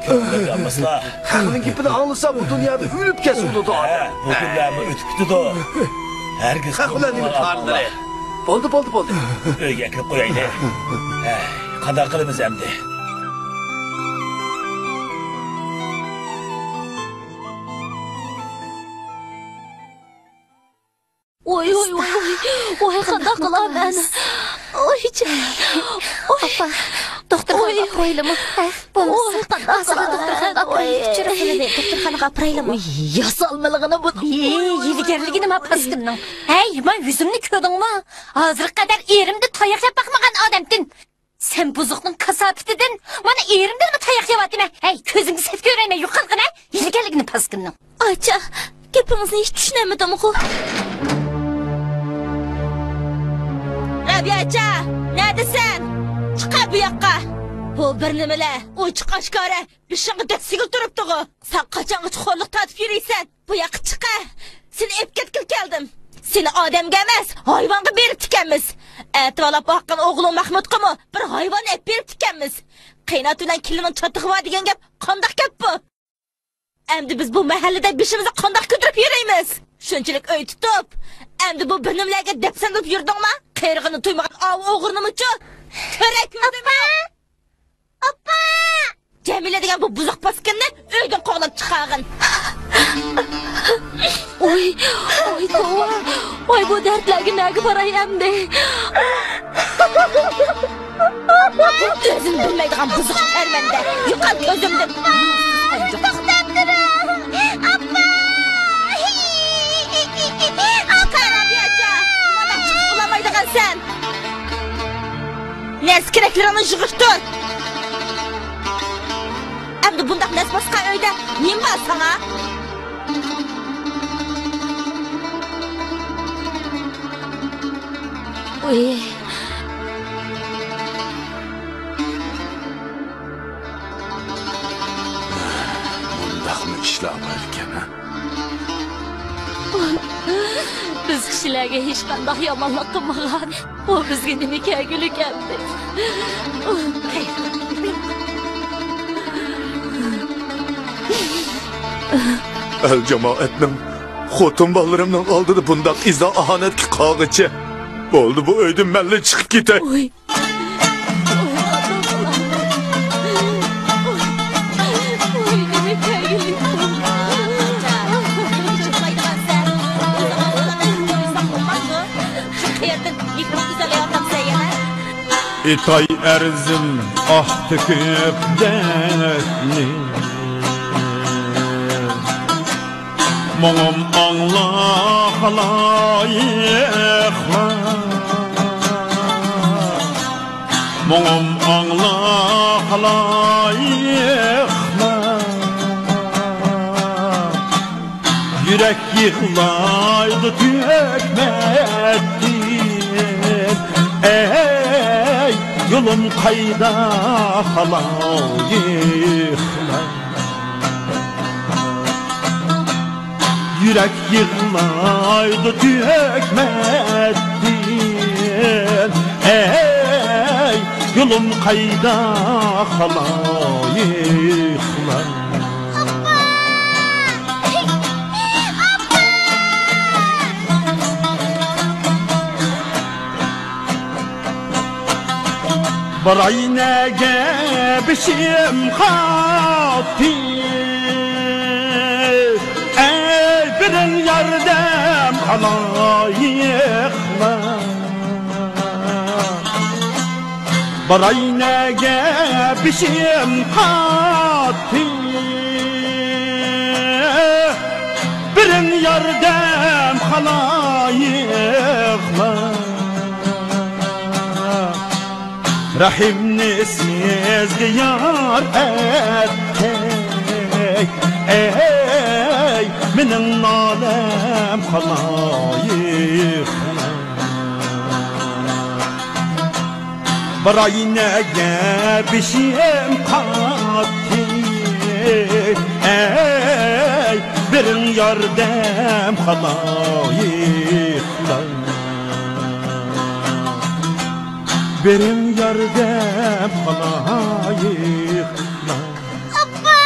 كۆڭلۈڭلارنى ئالمىسىلا. خەقنىڭ گېپىنى ئاڭلىسا، بۇ دۇنيادا ئۆلۈپ كەتسە بولىدۇ، ھە، ئادەم. بۇ كۈنلەرمۇ ئۆتۈپ كېتىدۇ. ھەرگىز خەق بىلەن نېمە كارلىرى؟ بولدى، بولدى، بولدى. ئۆيگە ئەكىرىپ قويايلى. ھەي، قانداق قىلىمىز ئەمدى؟ ۋوي، ۋوي، ۋوي، ۋوي. ۋاي، قانداق قىلىمەن؟ ۋوي، جان. ۋوي. ئاپا، دوختۇرخانىغا ئاپىرايلىمۇ؟ ھە؟ بولمىسا، ۋوي، قانداق قىلىمەن؟ دوختۇرخانىغا ئاپىرايلى. ۋوي. دوختۇرخانىغا ئاپىرايلىمۇ؟ ۋوي، ياسالمىلىغىنى بۇ. ۋوي، ھىيلىگەرلىكى نېمە پاسكىننىڭ؟ ھەي، مانا يۈزۈمنى كۆردۈڭمۇ؟ ھازىرغا قەدەر ئېرىمدىن تاياق يەپ باقمىغان ئادەمدىن. سەن بۇزۇقنىڭ كاساپىتىدىن مانا ئېرىمدىنمۇ تاياق يەۋاتىمەن. ھەي، كۆزۈڭگە سەت كۆرەيمەن، يوقالغىنە، ھىيلىگەرلىكىنى پاسكىننىڭ. ئاچا، گېپىڭىزنى ھېچ چۈشىنەلمىدىمغۇ؟ رابىيە ئاچا، نەدىسەن؟ چىقە بۇ ياققا. بۇ بىر نېمىلەر، ئوچۇق ئاشكارا بېشىڭغا دەسسىگىلى تۇرۇپتىغۇ. سەن قاچانغىچە خورلۇق تارتىپ يۈرىسەن؟ بۇ ياققا چىقە! سېنى ئېلىپ كەتكىلى كەلدىم. سېنى ئادەمگە ئەمەس، ھايۋانغا بېرىپتىكەنمىز. ئەتىۋارلاپ باققان ئوغلۇڭ مەخمۇتقىمۇ بىر ھايۋاننى ئېلىپ بېرىپتىكەنمىز. قېيىنئاتا بىلەن كېلىننىڭ چاتىقى بار دېگەن گەپ قانداق گەپ بۇ؟ ئەمدى بىز بۇ مەھەللىدە بېشىمىزنى قانداق كۆتۈرۈپ يۈرىمىز؟ شۇنچىلىك ئۆي تۇتۇپ، ئەمدى بۇ بىر نېمىلەرگە دەپسەندە بولۇپ يۈردۈڭما؟ قېرىغىنى تويمىغان ئاۋۇ ئوغرىنىمۇچۇ؟ كۆرە كۆردۈڭمۇ؟ ئاپا! جەمىلە دېگەن بۇ بۇزۇق پاسكىننى ئۆيدىن قوغلاپ چىقارغىن. ۋاي، ۋاي، توۋا. ۋاي، بۇ دەردلەرگە نەگە باراي ئەمدى؟ ئۆزىنى بىلمەيدىغان بۇزۇق شەرمەندە. يوقال كۆزۈمدىن. توختاپ تۇرۇڭ. ئاپا! ئاپا! رابىيەجان، نېمانداق چىقىپ بولالمايدىغانسەن؟ نەرسە-كېرەكلىرىڭنى يىغىشتۇر. ئەمدى بۇنداق نەس باسقان ئۆيدە نېمە بار ساڭا؟ ئۇي. مۇنداقمۇ ئىشلار بار ئىكەن، ھە؟ بىز كىشىلەرگە ھېچقانداق يامانلىق قىلمىغان. ئۇ بىزگە نېمە كەلگۈلۈك ئەمدى؟ ئەل جامائەتنىڭ، خوتۇن بالىلىرىمنىڭ ئالدىدا بۇنداق ئىزا-ئاھانەتكە قالغىچە، بولدى، بۇ ئۆيدىن مەنلا چىقىپ كېتەي. ئۇي. ئۇي، نېمە كەلگۈلۈك؟ شۇ قېرىدىن مېھمان گۈزەل يارىتامسەن يا. ئېيتاي ئەرزىم ئاھ تۆكۈپ دەردنى، مۇڭۇم ئاڭلا خالايىقلار، مۇڭۇم ئاڭلا خالايىقلار. يۈرەك يىغلايدۇ تۆكمەستىن، ئەي، يولۇم قايدا خالايىقلار؟ يۈرەك يىغلايدۇ تۆكمەستىن، ئەي، يولۇم قايدا خالايىقلار؟ باراي نەگە بېشىم قاتتى، ئەي بېرىڭ ياردەم خالايىقلار. باراي نەگە بېشىم قاتتى، بېرىڭ ياردەم خالايىقلار. رەھىمنى سىزگە يار ئەتكەي، ئەي، مېنىڭ نالەم خالايىقلار. باراي نەگە بېشىم قاتتى، ئەي، بېرىڭ ياردەم خالايىقلار. بېرىڭ ياردەم خالايىقلار. ئاپا!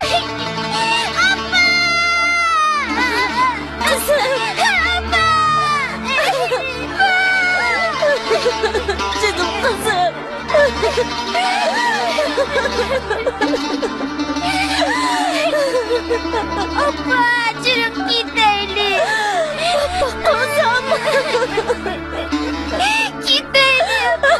ئاپا! قىزىم! ئاپا! جېنىم قىزىم! ئاپا، چۈرۈڭ كېتەيلى. ئاپا، قىزىم. كېتەيلى، ئاپا.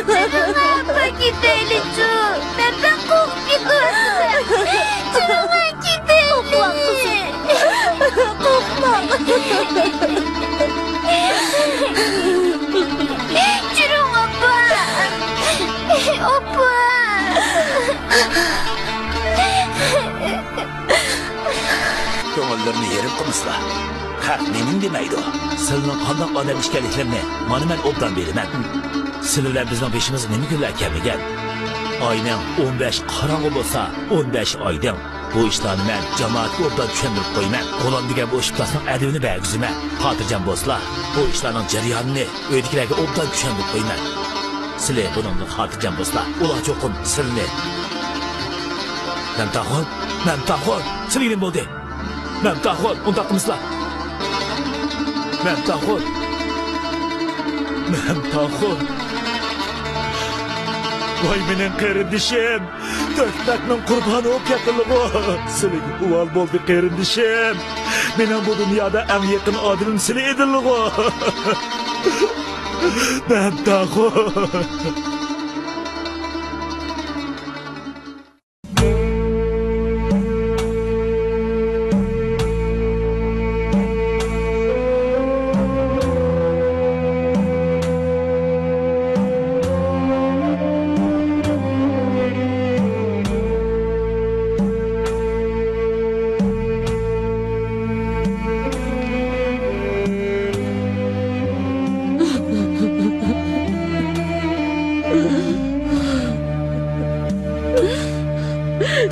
چۈرۈڭ، ئاپا، كېتەيلىچۇ. مەن بەك قورقۇپ كېتىۋاتىمەن. چۈرۈڭ، كېتەيلى. قورقما، قىزىم. قورقما. چۈرۈڭ، ئاپا. ئاپا. كۆڭۈللىرىنى يېرىم قىلمىسىلا. خەق نېمىنى دېمەيدۇ؟ سىلىنىڭ قانداق ئادەم ئىكەنلىكلىرىنى مانا مەن ئوبدان بىلىمەن. سىلى بىلەن بىزنىڭ بېشىمىزغا نېمە كۈنلەر كەلمىگەن؟ ئاينىڭ ئون بەش قاراڭغۇ بولسا، ئون بەش ئايدىڭ. بۇ ئىشلارنى مەن جامائەتكە ئوبدان چۈشەندۈرۈپ قويىمەن. غۇلام دېگەن بۇ ئىپلاسنىڭ ئەدىپىنى بەرگۈزىمەن. خاتىرجەم بولسىلا، بۇ ئىشلارنىڭ جەريانىنى ئۆيدىكىلەرگە ئوبدان چۈشەندۈرۈپ قويىمەن. سىلى بۇنىڭدىن خاتىرجەم بولسىلا، ئۇلار چوقۇم سىلىنى. مەمتاخۇن، مەمتاخۇن، سىلىگە نېمە بولدى؟ مەمتاخۇن، ئۇنداق قىلمىسىلا. مەمتاخۇن. مەمتاخۇن. ۋاي مېنىڭ قېرىندىشىم. تۆھمەتنىڭ قۇربانى بولۇپ كەتتىلىغۇ. سىلىگە ئۇۋال بولدى قېرىندىشىم. مېنىڭ بۇ دۇنيادا ئەڭ يېقىن ئادىمىم سىلى ئىدىلىغۇ. مەمتاخۇن.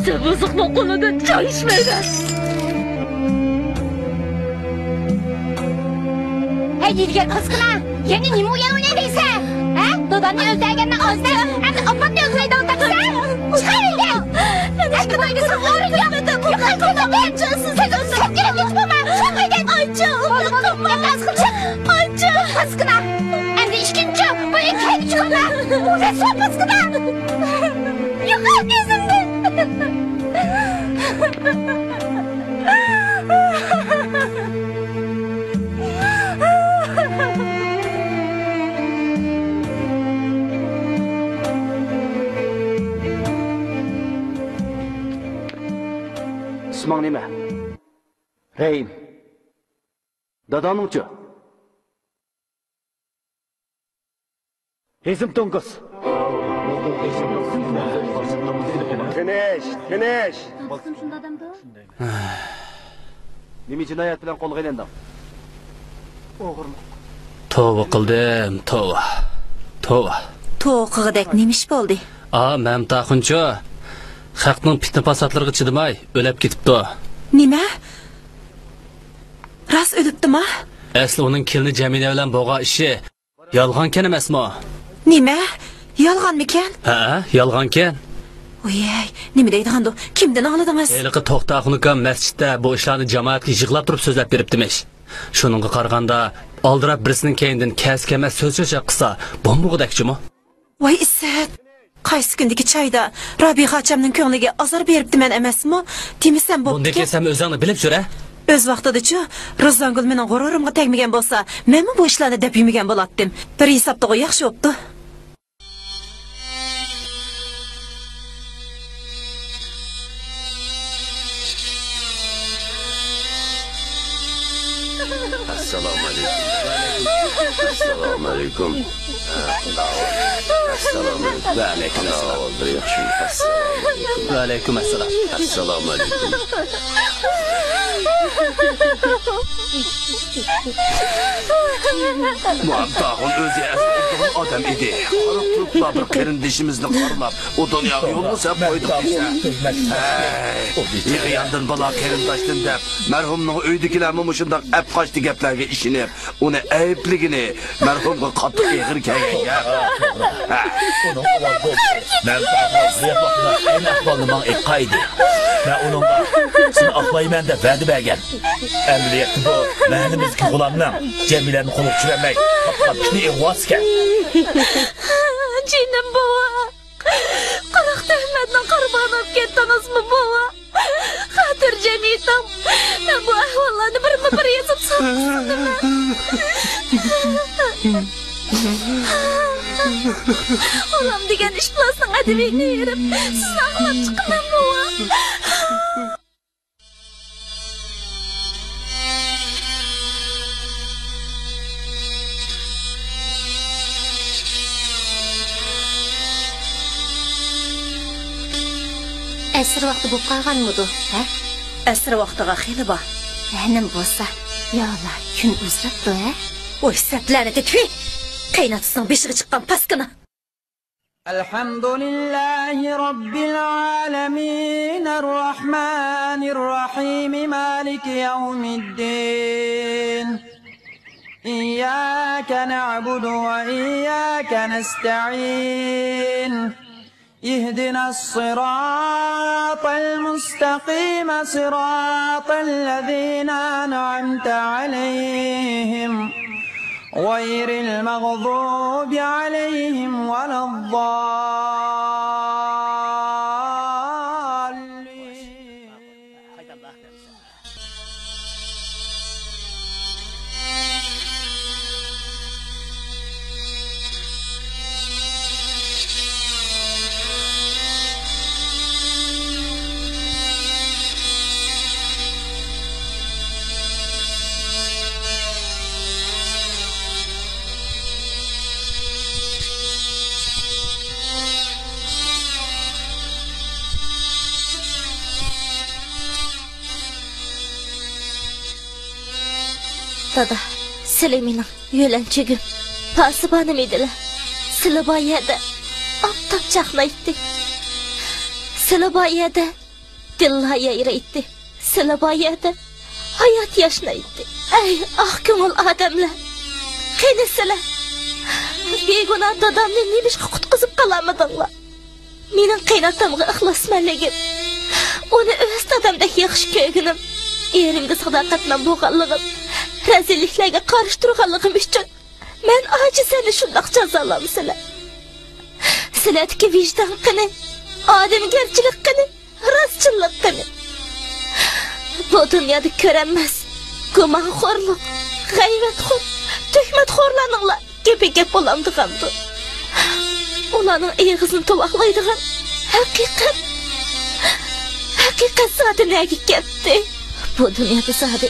سەن بۇزۇقنىڭ قولىدىن چايشمايمەن. ھەي، دېگەن قىزقىنا، يەنە نېمە ئويۇن ئوينايدىسەن؟ ھە؟ دادامنى ئۆلتۈرگەننىڭ ئالدىدا ئەمدى ئاپامنى ئۆلتۈرمەيدىغان تاپسا؟ چىقار ئۆيدىن! ئەمدى بۇ ئۆيدە ساڭا ئورۇن يوق! يوقال بۇ ئۆيدىن! سەن سەت كېرەك ھېچ بولما! چىق ئۆيدىن! ئايچا! بولدى، بولدى، ياق ئاز قىلچە! ئايچا! قىزقىنا! ئەمدى ئىككىنچى چوڭ بۇ ئۆيگە كەلگۈچى بولما! رەسۋا قىزقىنا! يوقال كۆزۈمدىن! ئىسمىڭ نېمە؟ رەھىم. داداڭنىڭچۇ؟ ھېزىم توڭگۇز. تىنچ، تىنچ. نېمە جىنايەت بىلەن قولغا ئېلىندىڭ؟ توۋا قىلدىم، توۋا. توۋا. توۋا قىلغۇدەك نېمە ئىش بولدى؟ ئا، مەمتاخۇنچۇ خەقنىڭ پىتنە-پاساتلىرىغا چىدىماي ئۆلۈپ كېتىپتۇ. نېمە؟ راست ئۆلۈپتىما؟ ئەسلى ئۇنىڭ كېلىنى جەمىلە بىلەن بولغان ئىشى يالغانكەن ئەمەسمۇ؟ نېمە؟ يالغانمىكەن؟ ھە، يالغانكەن. ۋوي، نېمە دەيدىغاندۇ؟ كىمدىن ئاڭلىدىڭىز؟ ھېلىقى توختاخۇن ئۇكام مەسچىتتە بۇ ئىشلارنى جامائەتكە يىغلاپ تۇرۇپ سۆزلەپ بېرىپتىمىش. شۇنىڭغا قارىغاندا، ئالدىراپ بىرسىنىڭ كەينىدىن كەس-كەمەس سۆز-چۆچەك قىلسا بولمىغۇدەكچىمۇ؟ ۋاي ئىسسەت! قايسى كۈندىكى چايدا رابىيە خاچامنىڭ كۆڭلىگە ئازار بېرىپتىمەن ئەمەسمۇ؟ دېمىسەم بوپتىكەن. بۇندىكى سەن ئۆزۈڭنى بىلىپ يۈر، ھە؟ ئۆز ۋاقتىدىچۇ، رىزۋانگۈل مېنىڭ غۇرۇرۇمغا تەگمىگەن بولسا، مەنمۇ بۇ ئىشلارنى دەپ يۈرمىگەن بولاتتىم. بىر ھېسابتىغۇ ياخشى بوپتۇ. ئەسسالامۇ ئەلەيكۇم. ئەسسالامۇ ئەلەيكۇم. ئەسسالامۇ ئەلەيكۇم. ۋەئەلەيكۇم ئەسسالام. بىر ياخشى. ئەسسالامۇ ئەلەيكۇم. ۋەئەلەيكۇم ئەسسالام. ئەسسالامۇ ئەلەيكۇم. مۇئەمتاخۇن ئۆزى ئەسلى ئوبدان ئادەم ئىدى. قاراپ تۇرۇپلا بىر قېرىندىشىمىزنى قارىلاپ، ئۇ دۇنياغا يولۋاس ئەپ قويدۇق دېسە. ھەي، يىغا ياندىن بالا قېرىنداشتىن دەپ، مەرھۇمنىڭ ئۆيىدىكىلەرمۇ مۇشۇنداق ئەپقاچتى گەپلەرگە ئىشىنىپ، ئۇنى ئەيىبلىگىنى مەرھۇمغا قاتتىق ئېغىر كەلگەن گەپ. ھە. ئۇنىڭ ئاۋۋال بولسا مەمتاخۇن ھايات ۋاقتىدا ئەينى ئەھۋالنى ماڭا ئېيتقانىدى. مەن ئۇنىڭغا، سېنى ئاقلايمەن دەپ ۋەدە بەرگەن. ئەمەلىيەتتە بۇ مەھەللىمىزدىكى غۇلامنىڭ جەمىلەنى قولغا چۈشۈرەلمەي تاپقان پىتنە ئىغۋاسىكەن. جېنىم بوۋا، قانداق تۆھمەتنىڭ قۇربانى بولۇپ كەتتىڭىزمۇ بوۋا؟ خاتىرجەم يېتىڭ، مەن بۇ ئەھۋاللارنى بىرمۇ بىر يېزىپ ساقلىسۇن دېمەن. غۇلام دېگەن ئىپلاسنىڭ ئەدىپىگە ھېرىپ، سىزنى ئاقلاپ چىقىمەن بوۋا. ئەسىر ۋاقتى بولۇپ قالغانمىدۇ، ھە؟ ئەسىر ۋاقتىغا خېلى بار. ھە، نېمە بولسا، يا ئاللا، كۈن ئۇزىراپتۇ، ھە؟ ۋاي، سەت لەنىتى، تۈي! قېيىنئاتىسىنىڭ بېشىغا چىققان پاسكىنا! الحمد لله رب العالمين، الرحمن الرحيم، مالك يوم الدين. إياك نعبد وإياك نستعين. اهدنا الصراط المستقيم، صراط الذين أنعمت عليهم، غير المغضوب عليهم ولا الضالين. دادا، سىلى مېنىڭ يۆلەنچۈگۈم، پاسىبانىم ئىدىلە. سىلى بار يەردە ئاپتاپ چاقنايتتى. سىلى بار يەردە دىللار يايرايتتى. سىلى بار يەردە ھايات ياشنايتتى. ئەي، ئاق كۆڭۈل ئادەملەر! قېنى سىلەر؟ بىگۇناھ دادامنى نېمىشقا قۇتقۇزۇپ قالالمىدىڭلار؟ مېنىڭ قېيىنئاتامغا ئىخلاسمەنلىكىم، ئۇنى ئۆز دادامدەك ياخشى كۆرگىنىم، ئېرىمگە ساداقەتمەن بولغانلىقىم، رەزىللىكلەرگە قارشى تۇرغانلىقىم ئۈچۈن مەن ئاجىزانە شۇنداق جازالامسىلەر؟ سىلەردىكى ۋىجدان قېنى؟ ئادەمگەرچىلىك قېنى؟ راستچىللىق قېنى؟ بۇ دۇنيادا كۆرەلمەس، گۇمانخورلۇق، غەيۋەتخور، تۆھمەتخورلارنىڭلا گېپى گەپ بولامدىغاندۇ؟ ئۇلارنىڭ ئېغىزىنى تۇۋاقلايدىغان ھەقىقەت، ھەق ھەقىقەت زادى نەگە كەتتى؟ بۇ دۇنيادا زادى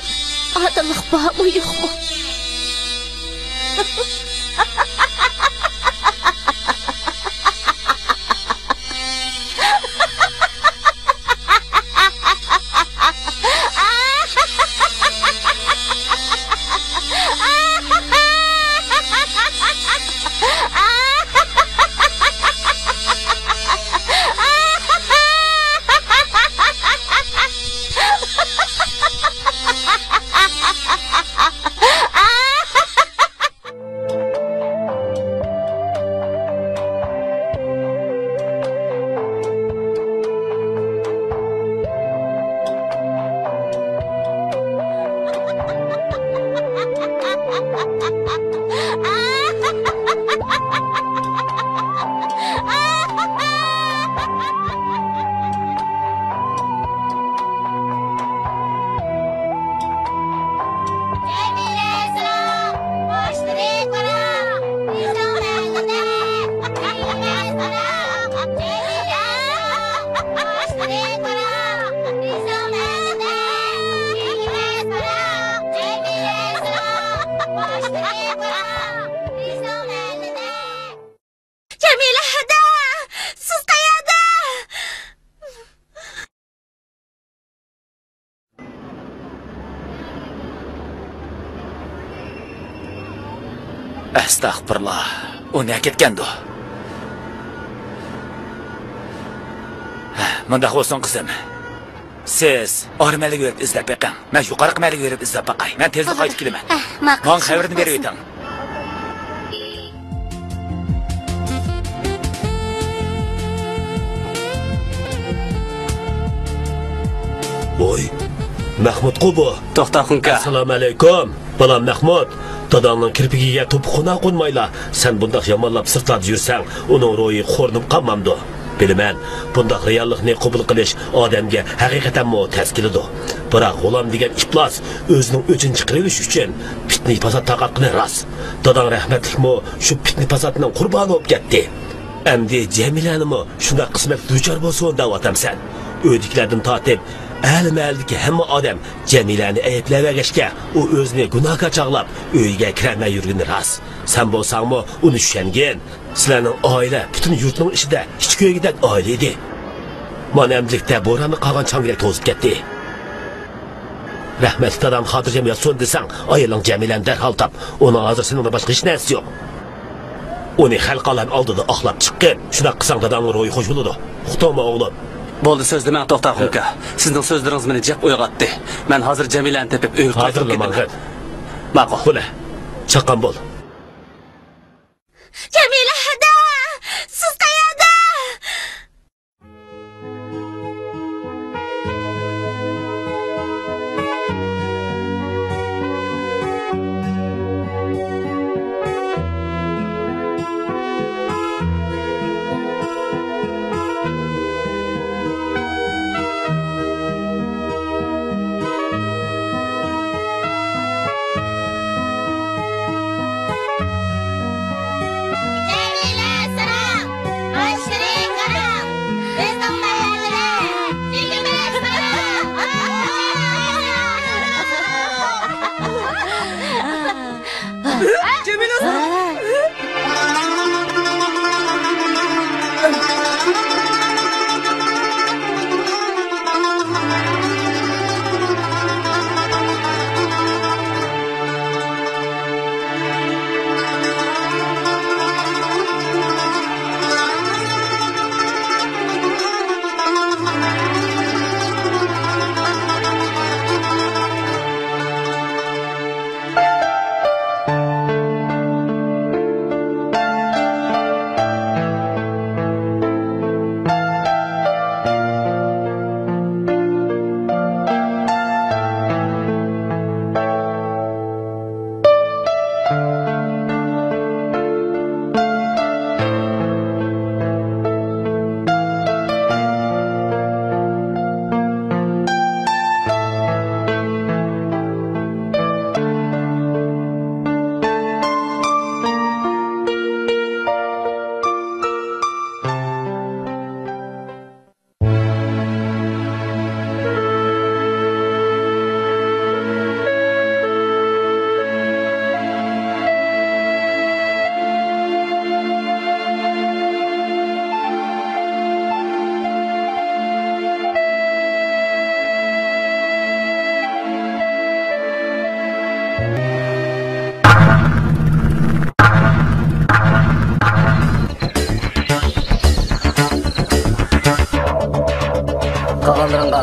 ئادىللىق بارمۇ، يوقمۇ؟ جەمىلە، ھەدە! سىز قەيەردە؟ ئەستەغپۇرۇللا، ئۇ نەگە كەتكەندۇ؟ مۇنداق بولسۇن، قىزىم. سىز ئارمەنلىككە بېرىپ ئىزدەپ بېقىڭ. مەن يۇقىرىقى مەھەللىگە بېرىپ ئىزدەپ باقاي. مەن تېزلا قايتىپ كېلىمەن. ئەھ، ماقۇل، ماڭا خەۋىرىنى بېرىۋېتىڭ. ۋوي، مەخمۇتقۇ بۇ. توختاخۇن ئاكا. ئەسسالامۇئەلەيكۇم. بالام مەخمۇت، داداڭنىڭ كىرپىكىگە توپا قونا قونمايلا، سەن بۇنداق يامانلاپ سىرتلاردا يۈرسەڭ، ئۇنىڭ روھى خورلىنىپ قالمامدۇ؟ بىلىمەن، بۇنداق رېئاللىقنى قوبۇل قىلىش ئادەمگە ھەقىقەتەنمۇ تەس كېلىدۇ. بىراق غۇلام دېگەن ئىپلاس ئۆزىنىڭ ئۆچىنى چىقىرىۋېلىش ئۈچۈن پىتنە-پاسات تارقاتقىنى راست. داداڭ رەھمەتلىكمۇ شۇ پىتنە-پاساتنىڭ قۇربانى بولۇپ كەتتى. ئەمدى جەمىلەنىمۇ شۇنداق قىسمەتكە دۇچار بولسۇن دەۋاتامسەن؟ ئۆيدىكىلەردىن تارتىپ ئەھلى مەھەللىدىكى ھەممە ئادەم جەمىلەنى ئەيىبلەۋەرگەچكە، ئۇ ئۆزىنى گۇناھكار چاغلاپ ئۆيىگە كىرەلمەي يۈرگىنى راست. سەن بولساڭمۇ ئۇنى چۈشەنگىن. سىلەرنىڭ ئائىلە پۈتۈن يۇرتنىڭ ئىچىدە ئىچ كۆيگۈدەك ئائىلە ئىدى. مانا ئەمدىلىكتە بوراندا قالغان چاڭگىدەك توزۇپ كەتتى. رەھمەتلىك دادام خاتىرجەم ياتسۇن دېسەڭ، ئايالىڭ جەمىلەنى دەرھال تاپ. ئۇنىڭ ھازىر سېنىڭدىن باشقا ھېچ نەرسىسى يوق. ئۇنى خەلق ئالەم ئالدىدا ئاقلاپ چىققىن. شۇنداق قىلساڭ داداڭنىڭ روھى خۇش بولىدۇ. ئۇقتۇڭمۇ ئوغلۇم؟ بولدى، سۆزلىمەڭ توختاخۇن ئاكا. سىزنىڭ سۆزلىرىڭىز مېنى جىق ئويغاتتى. مەن ھازىر جەمىلەنى تېپىپ ئۆيگە قايتىپ كېتىمەن. ماقۇل. بولە، چاققان بول. جەمىلە، ھەدە! سىز قەيەردە؟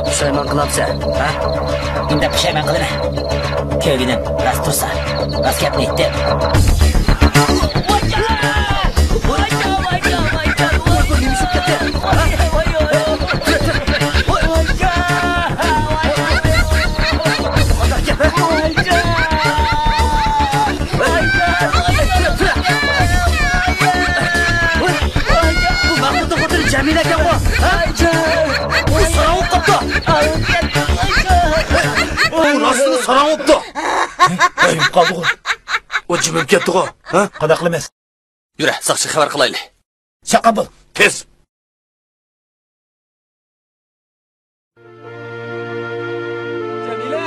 پۇشايمان قىلامسەن، ھە؟ ئىنداق پۇشايمان قىلىمەن. كۆرگىنىم راست تۇرسا، راست گەپنى ئېيتتىم. بۇ مەخمۇتنىڭ خوتۇنى جەمىلە ئىكەنغۇ، ھە؟ بۇ ساراڭ بولۇپ قاپتۇ. بۇ راستلا ساراڭ بوپتۇ. ھەي، قالدىغۇ. ئۇ جىمىپ كەتتىغۇ، ھە؟ قانداق قىلىمىز؟ يۈرە، ساقچىغا خەۋەر قىلايلى. چاققان بول. تېز. جەمىلە!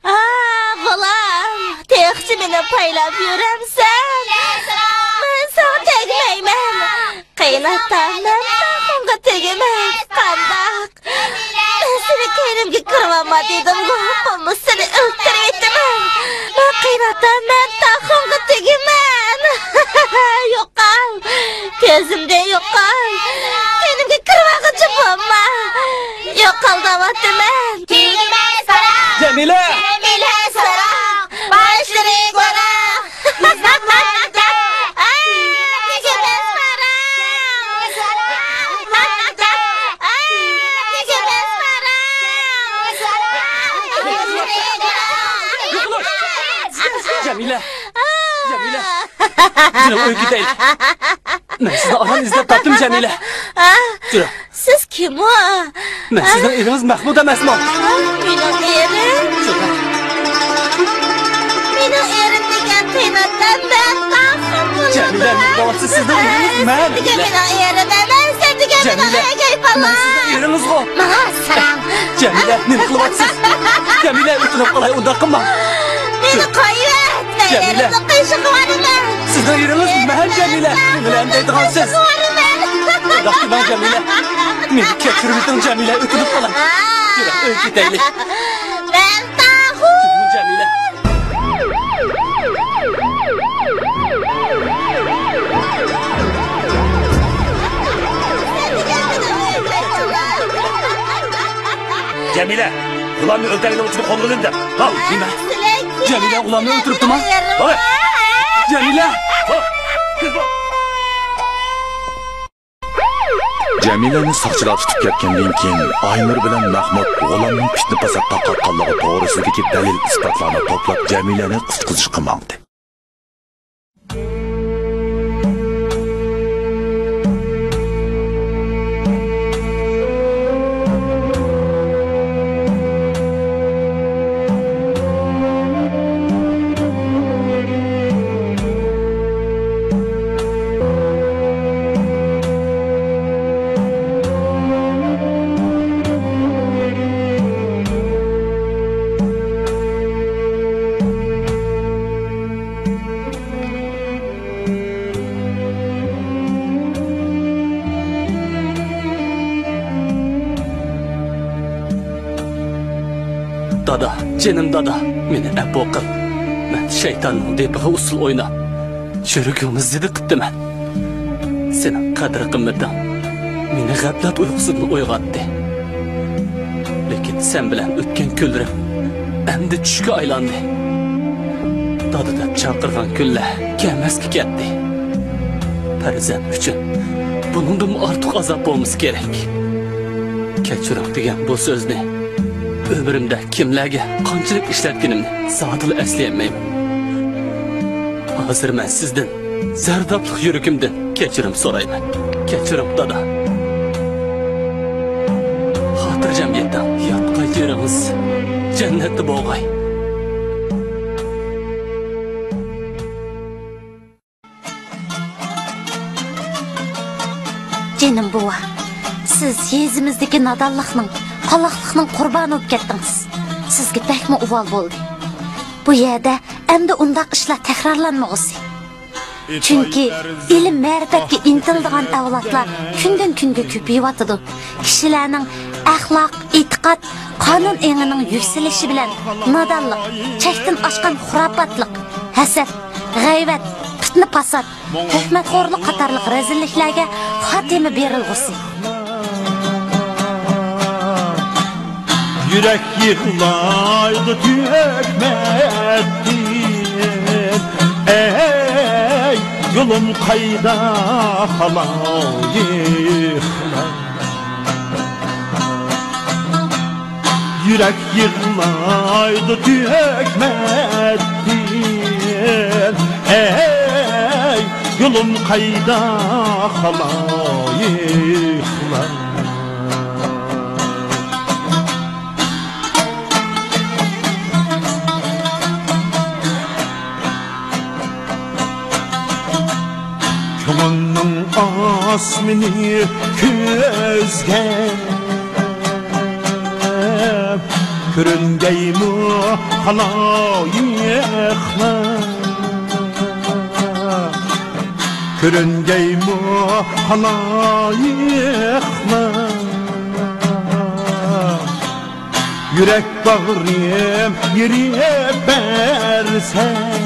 ئا، غۇلام، تېخىچە مېنى پايلاپ يۈرەمسەن؟ مەن ساڭا تەگمەيمەن. قېيىنئاتا، مەن تاخۇڭغا تېگىمەن. قانداق؟ مەن سېنى كەينىمگە كىرىۋالما دېدىمغۇ، بولمىسا سېنى ئۆلتۈرۈۋېتىمەن. مەن قېيىنئاتا، مەن تاخۇڭغا تېگىمەن. يوقال، كۆزۈمدىن يوقال. كەينىمگە كىرىۋالغۇچى بولما. يوقال دەۋاتىمەن. تېگىمە ساراڭ. جەمىلە! جەمىلە ساراڭ. باشلىرى گوراڭ. جەمىلە! جەمىلە! بىزنىڭ ئۆيگە كېتەيلى. مەن سىزنى ئاران ئىزدەپ تاپتىم، جەمىلە. جۈرە. سىز كىم ئۇ؟ مەن سىزنىڭ ئېرىڭىز مەخمۇت ئەمەسمۇ؟ مېنىڭ ئېرىم؟ مېنىڭ ئېرىم دېگەن قىيناپ مەن تاخىر. جەمىلە، نېمە قىلىۋاتىسىز؟ سىزنىڭ ئېرىڭىز مەن. سىز دېگەن مېنىڭ ئېرىم ئەمەس، سىز دېگەن مېنىڭ ئەگەي بالام. مەن سىزنىڭ ئېرىڭىزغۇ. ماڭا ساراڭ. جەمىلە، نېمە قىلىۋاتىسىز؟ جەمىلە، ئۆتۈنۈپ قالاي، ئۇنداق قىلماڭ. مېنى قويۇۋەت، مەن ئېرىمنىڭ قېشىغا بارىمەن. سىزنىڭ ئېرىڭىز مەن، جەمىلە. نېمىلەرنى دەيدىغانسىز؟ ئۇنداق دېمەڭ، جەمىلە. مېنى كەچۈرۈۋېتىڭ، جەمىلە، ئۆتۈنۈپ قالاي. يۈرۈڭ، ئۆيگە كېتەيلى. مەن تاخۇ. جەمىلە. جەمىلە، غۇلامنى ئۆلتۈرگەننىڭ ئۈچۈن قولغا ئېلىندىڭ. ھا، نېمە؟ جەمىلە غۇلامنى ئۆلتۈرۈپتىما؟ ھا؟ جەمىلە! ھا، تېز بول! جەمىلەنى ساقچىلار تۇتۇپ كەتكەندىن كېيىن، ئاينۇر بىلەن مەخمۇت غۇلامنىڭ پىتنە-پاسات تارقاتقانلىقى توغرىسىدىكى دەلىل-ئىسپاتلارنى توپلاپ، جەمىلەنى قۇتقۇزۇشقا ماڭدى. دادا، جېنىم دادا، مېنى ئەپۇ قىل. مەن شەيتاننىڭ دېپىغا ئۇسسۇل ئويناپ، يۈرىكىڭنى زېدە قىپتىمەن. سېنىڭ قەدىر-قىممىتىڭ مېنى غەپلەت ئۇيقۇسىدىن ئويغاتتى. لېكىن سەن بىلەن ئۆتكەن كۈنلىرىم ئەمدى چۈشكە ئايلاندى. دادا دەپ چاقىرغان كۈنلەر كەلمەسكە كەتتى. پەرزەنت ئۈچۈن بۇنىڭدىنمۇ ئارتۇق ئازاب بولمىسا كېرەك. كەچۈرۈڭ دېگەن بۇ سۆزنى ئۆمرۈمدە كىملەرگە قانچىلىك ئىشلەتكىنىمنى زادىلا ئەسلىيەلمەيمەن. ھازىر مەن سىزدىن زەردابلىق يۈرىكىمدىن كەچۈرۈم سورايمەن. كەچۈرۈڭ، دادا. خاتىرجەم يېتىڭ. ياتقان يېرىڭىز جەننەتتە بولغاي. جېنىم بوۋا، سىز يېزىمىزدىكى نادانلىقنىڭ، قالاقلىقنىڭ قۇربانى بولۇپ كەتتىڭىز. سىزگە بەكمۇ ئۇۋال بولدى. بۇ يەردە ئەمدى ئۇنداق ئىشلار تەكرارلانمىغۇسى. چۈنكى ئىلىم-مەرىپەتكە ئىنتىلىدىغان ئەۋلادلار كۈندىن-كۈنگە كۆپىيىۋاتىدۇ. كىشىلەرنىڭ ئەخلاق، ئېتىقاد، قانۇن ئېڭىنىڭ يۈكسىلىشى بىلەن نادانلىق، چەكتىن ئاشقان خۇراپاتلىق، ھەسەت، غەيۋەت، پىتنە-پاسات، تۆھمەتخورلۇق قاتارلىق رەزىللىكلەرگە خاتىمە بېرىلغۇسى. يۈرەك يىغلايدۇ تۆھمەتتىن، ئەي، يولۇم قايدا خالايىقلار؟ يۈرەك يىغلايدۇ تۆھمەتتىن، ئەي، يولۇم قايدا خالايىقلار؟ كۆڭۈلنىڭ ئاسمىنى كۆزگە كۆرۈنگەيمۇ خالايىقلار، كۆرۈنگەيمۇ خالايىقلار. يۈرەك باغرىم يېرىپ بەرسەم،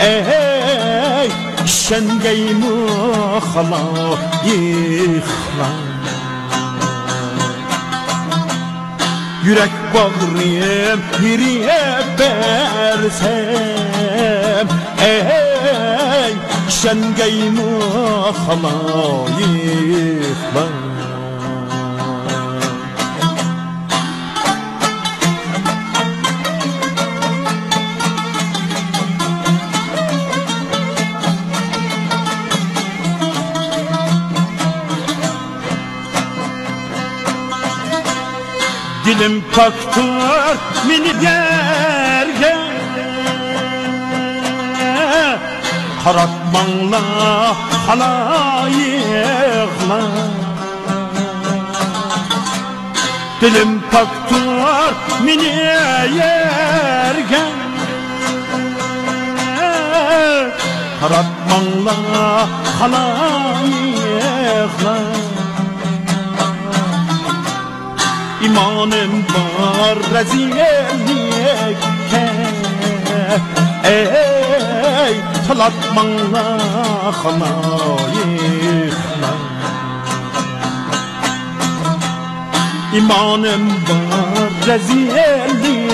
ئەي، ئىشەنگەيمۇ خالايىقلار؟ يۈرەك باغرىم يېرىپ بەرسەم، ئەي، ئىشەنگەيمۇ خالايىقلار؟ دىلىم پاكتۇر مېنى يەرگە قاراتماڭلار خالايىقلار. دىلىم پاكتۇر مېنى يەرگە قاراتماڭلار خالايىقلار. ئىمانىم بار رەزىللىككە، ئەي، تالاتماڭلار خالايىقلار. ئىمانىم بار رەزىللىككە،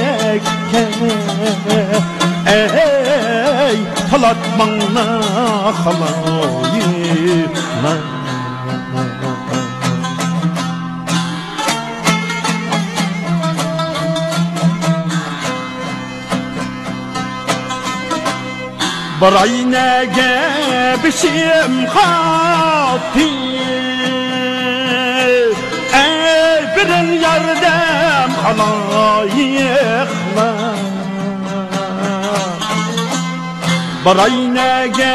ئەي، تالاتماڭلار خالايىقلار. باراي نەگە بېشىم قاتتى، ئەي، بېرىڭ ياردەم خالايىقلار. باراي نەگە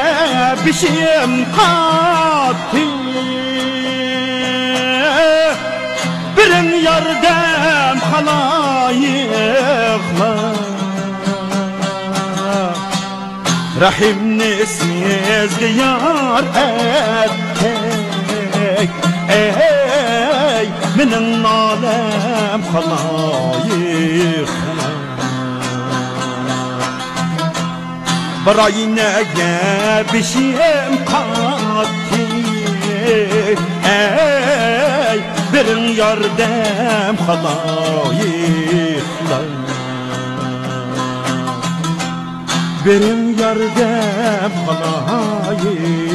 بېشىم قاتتى، بېرىڭ ياردەم خالايىقلار. رەھىمنى سىزگە يار ئەتتەك، ئەي، مېنىڭ نالەم خالايىقلار. باراي نەگە بېشىم قاتتى، ئەي، بېرىڭ ياردەم خالايىقلار. بېرىڭ ياردەم خالايىق.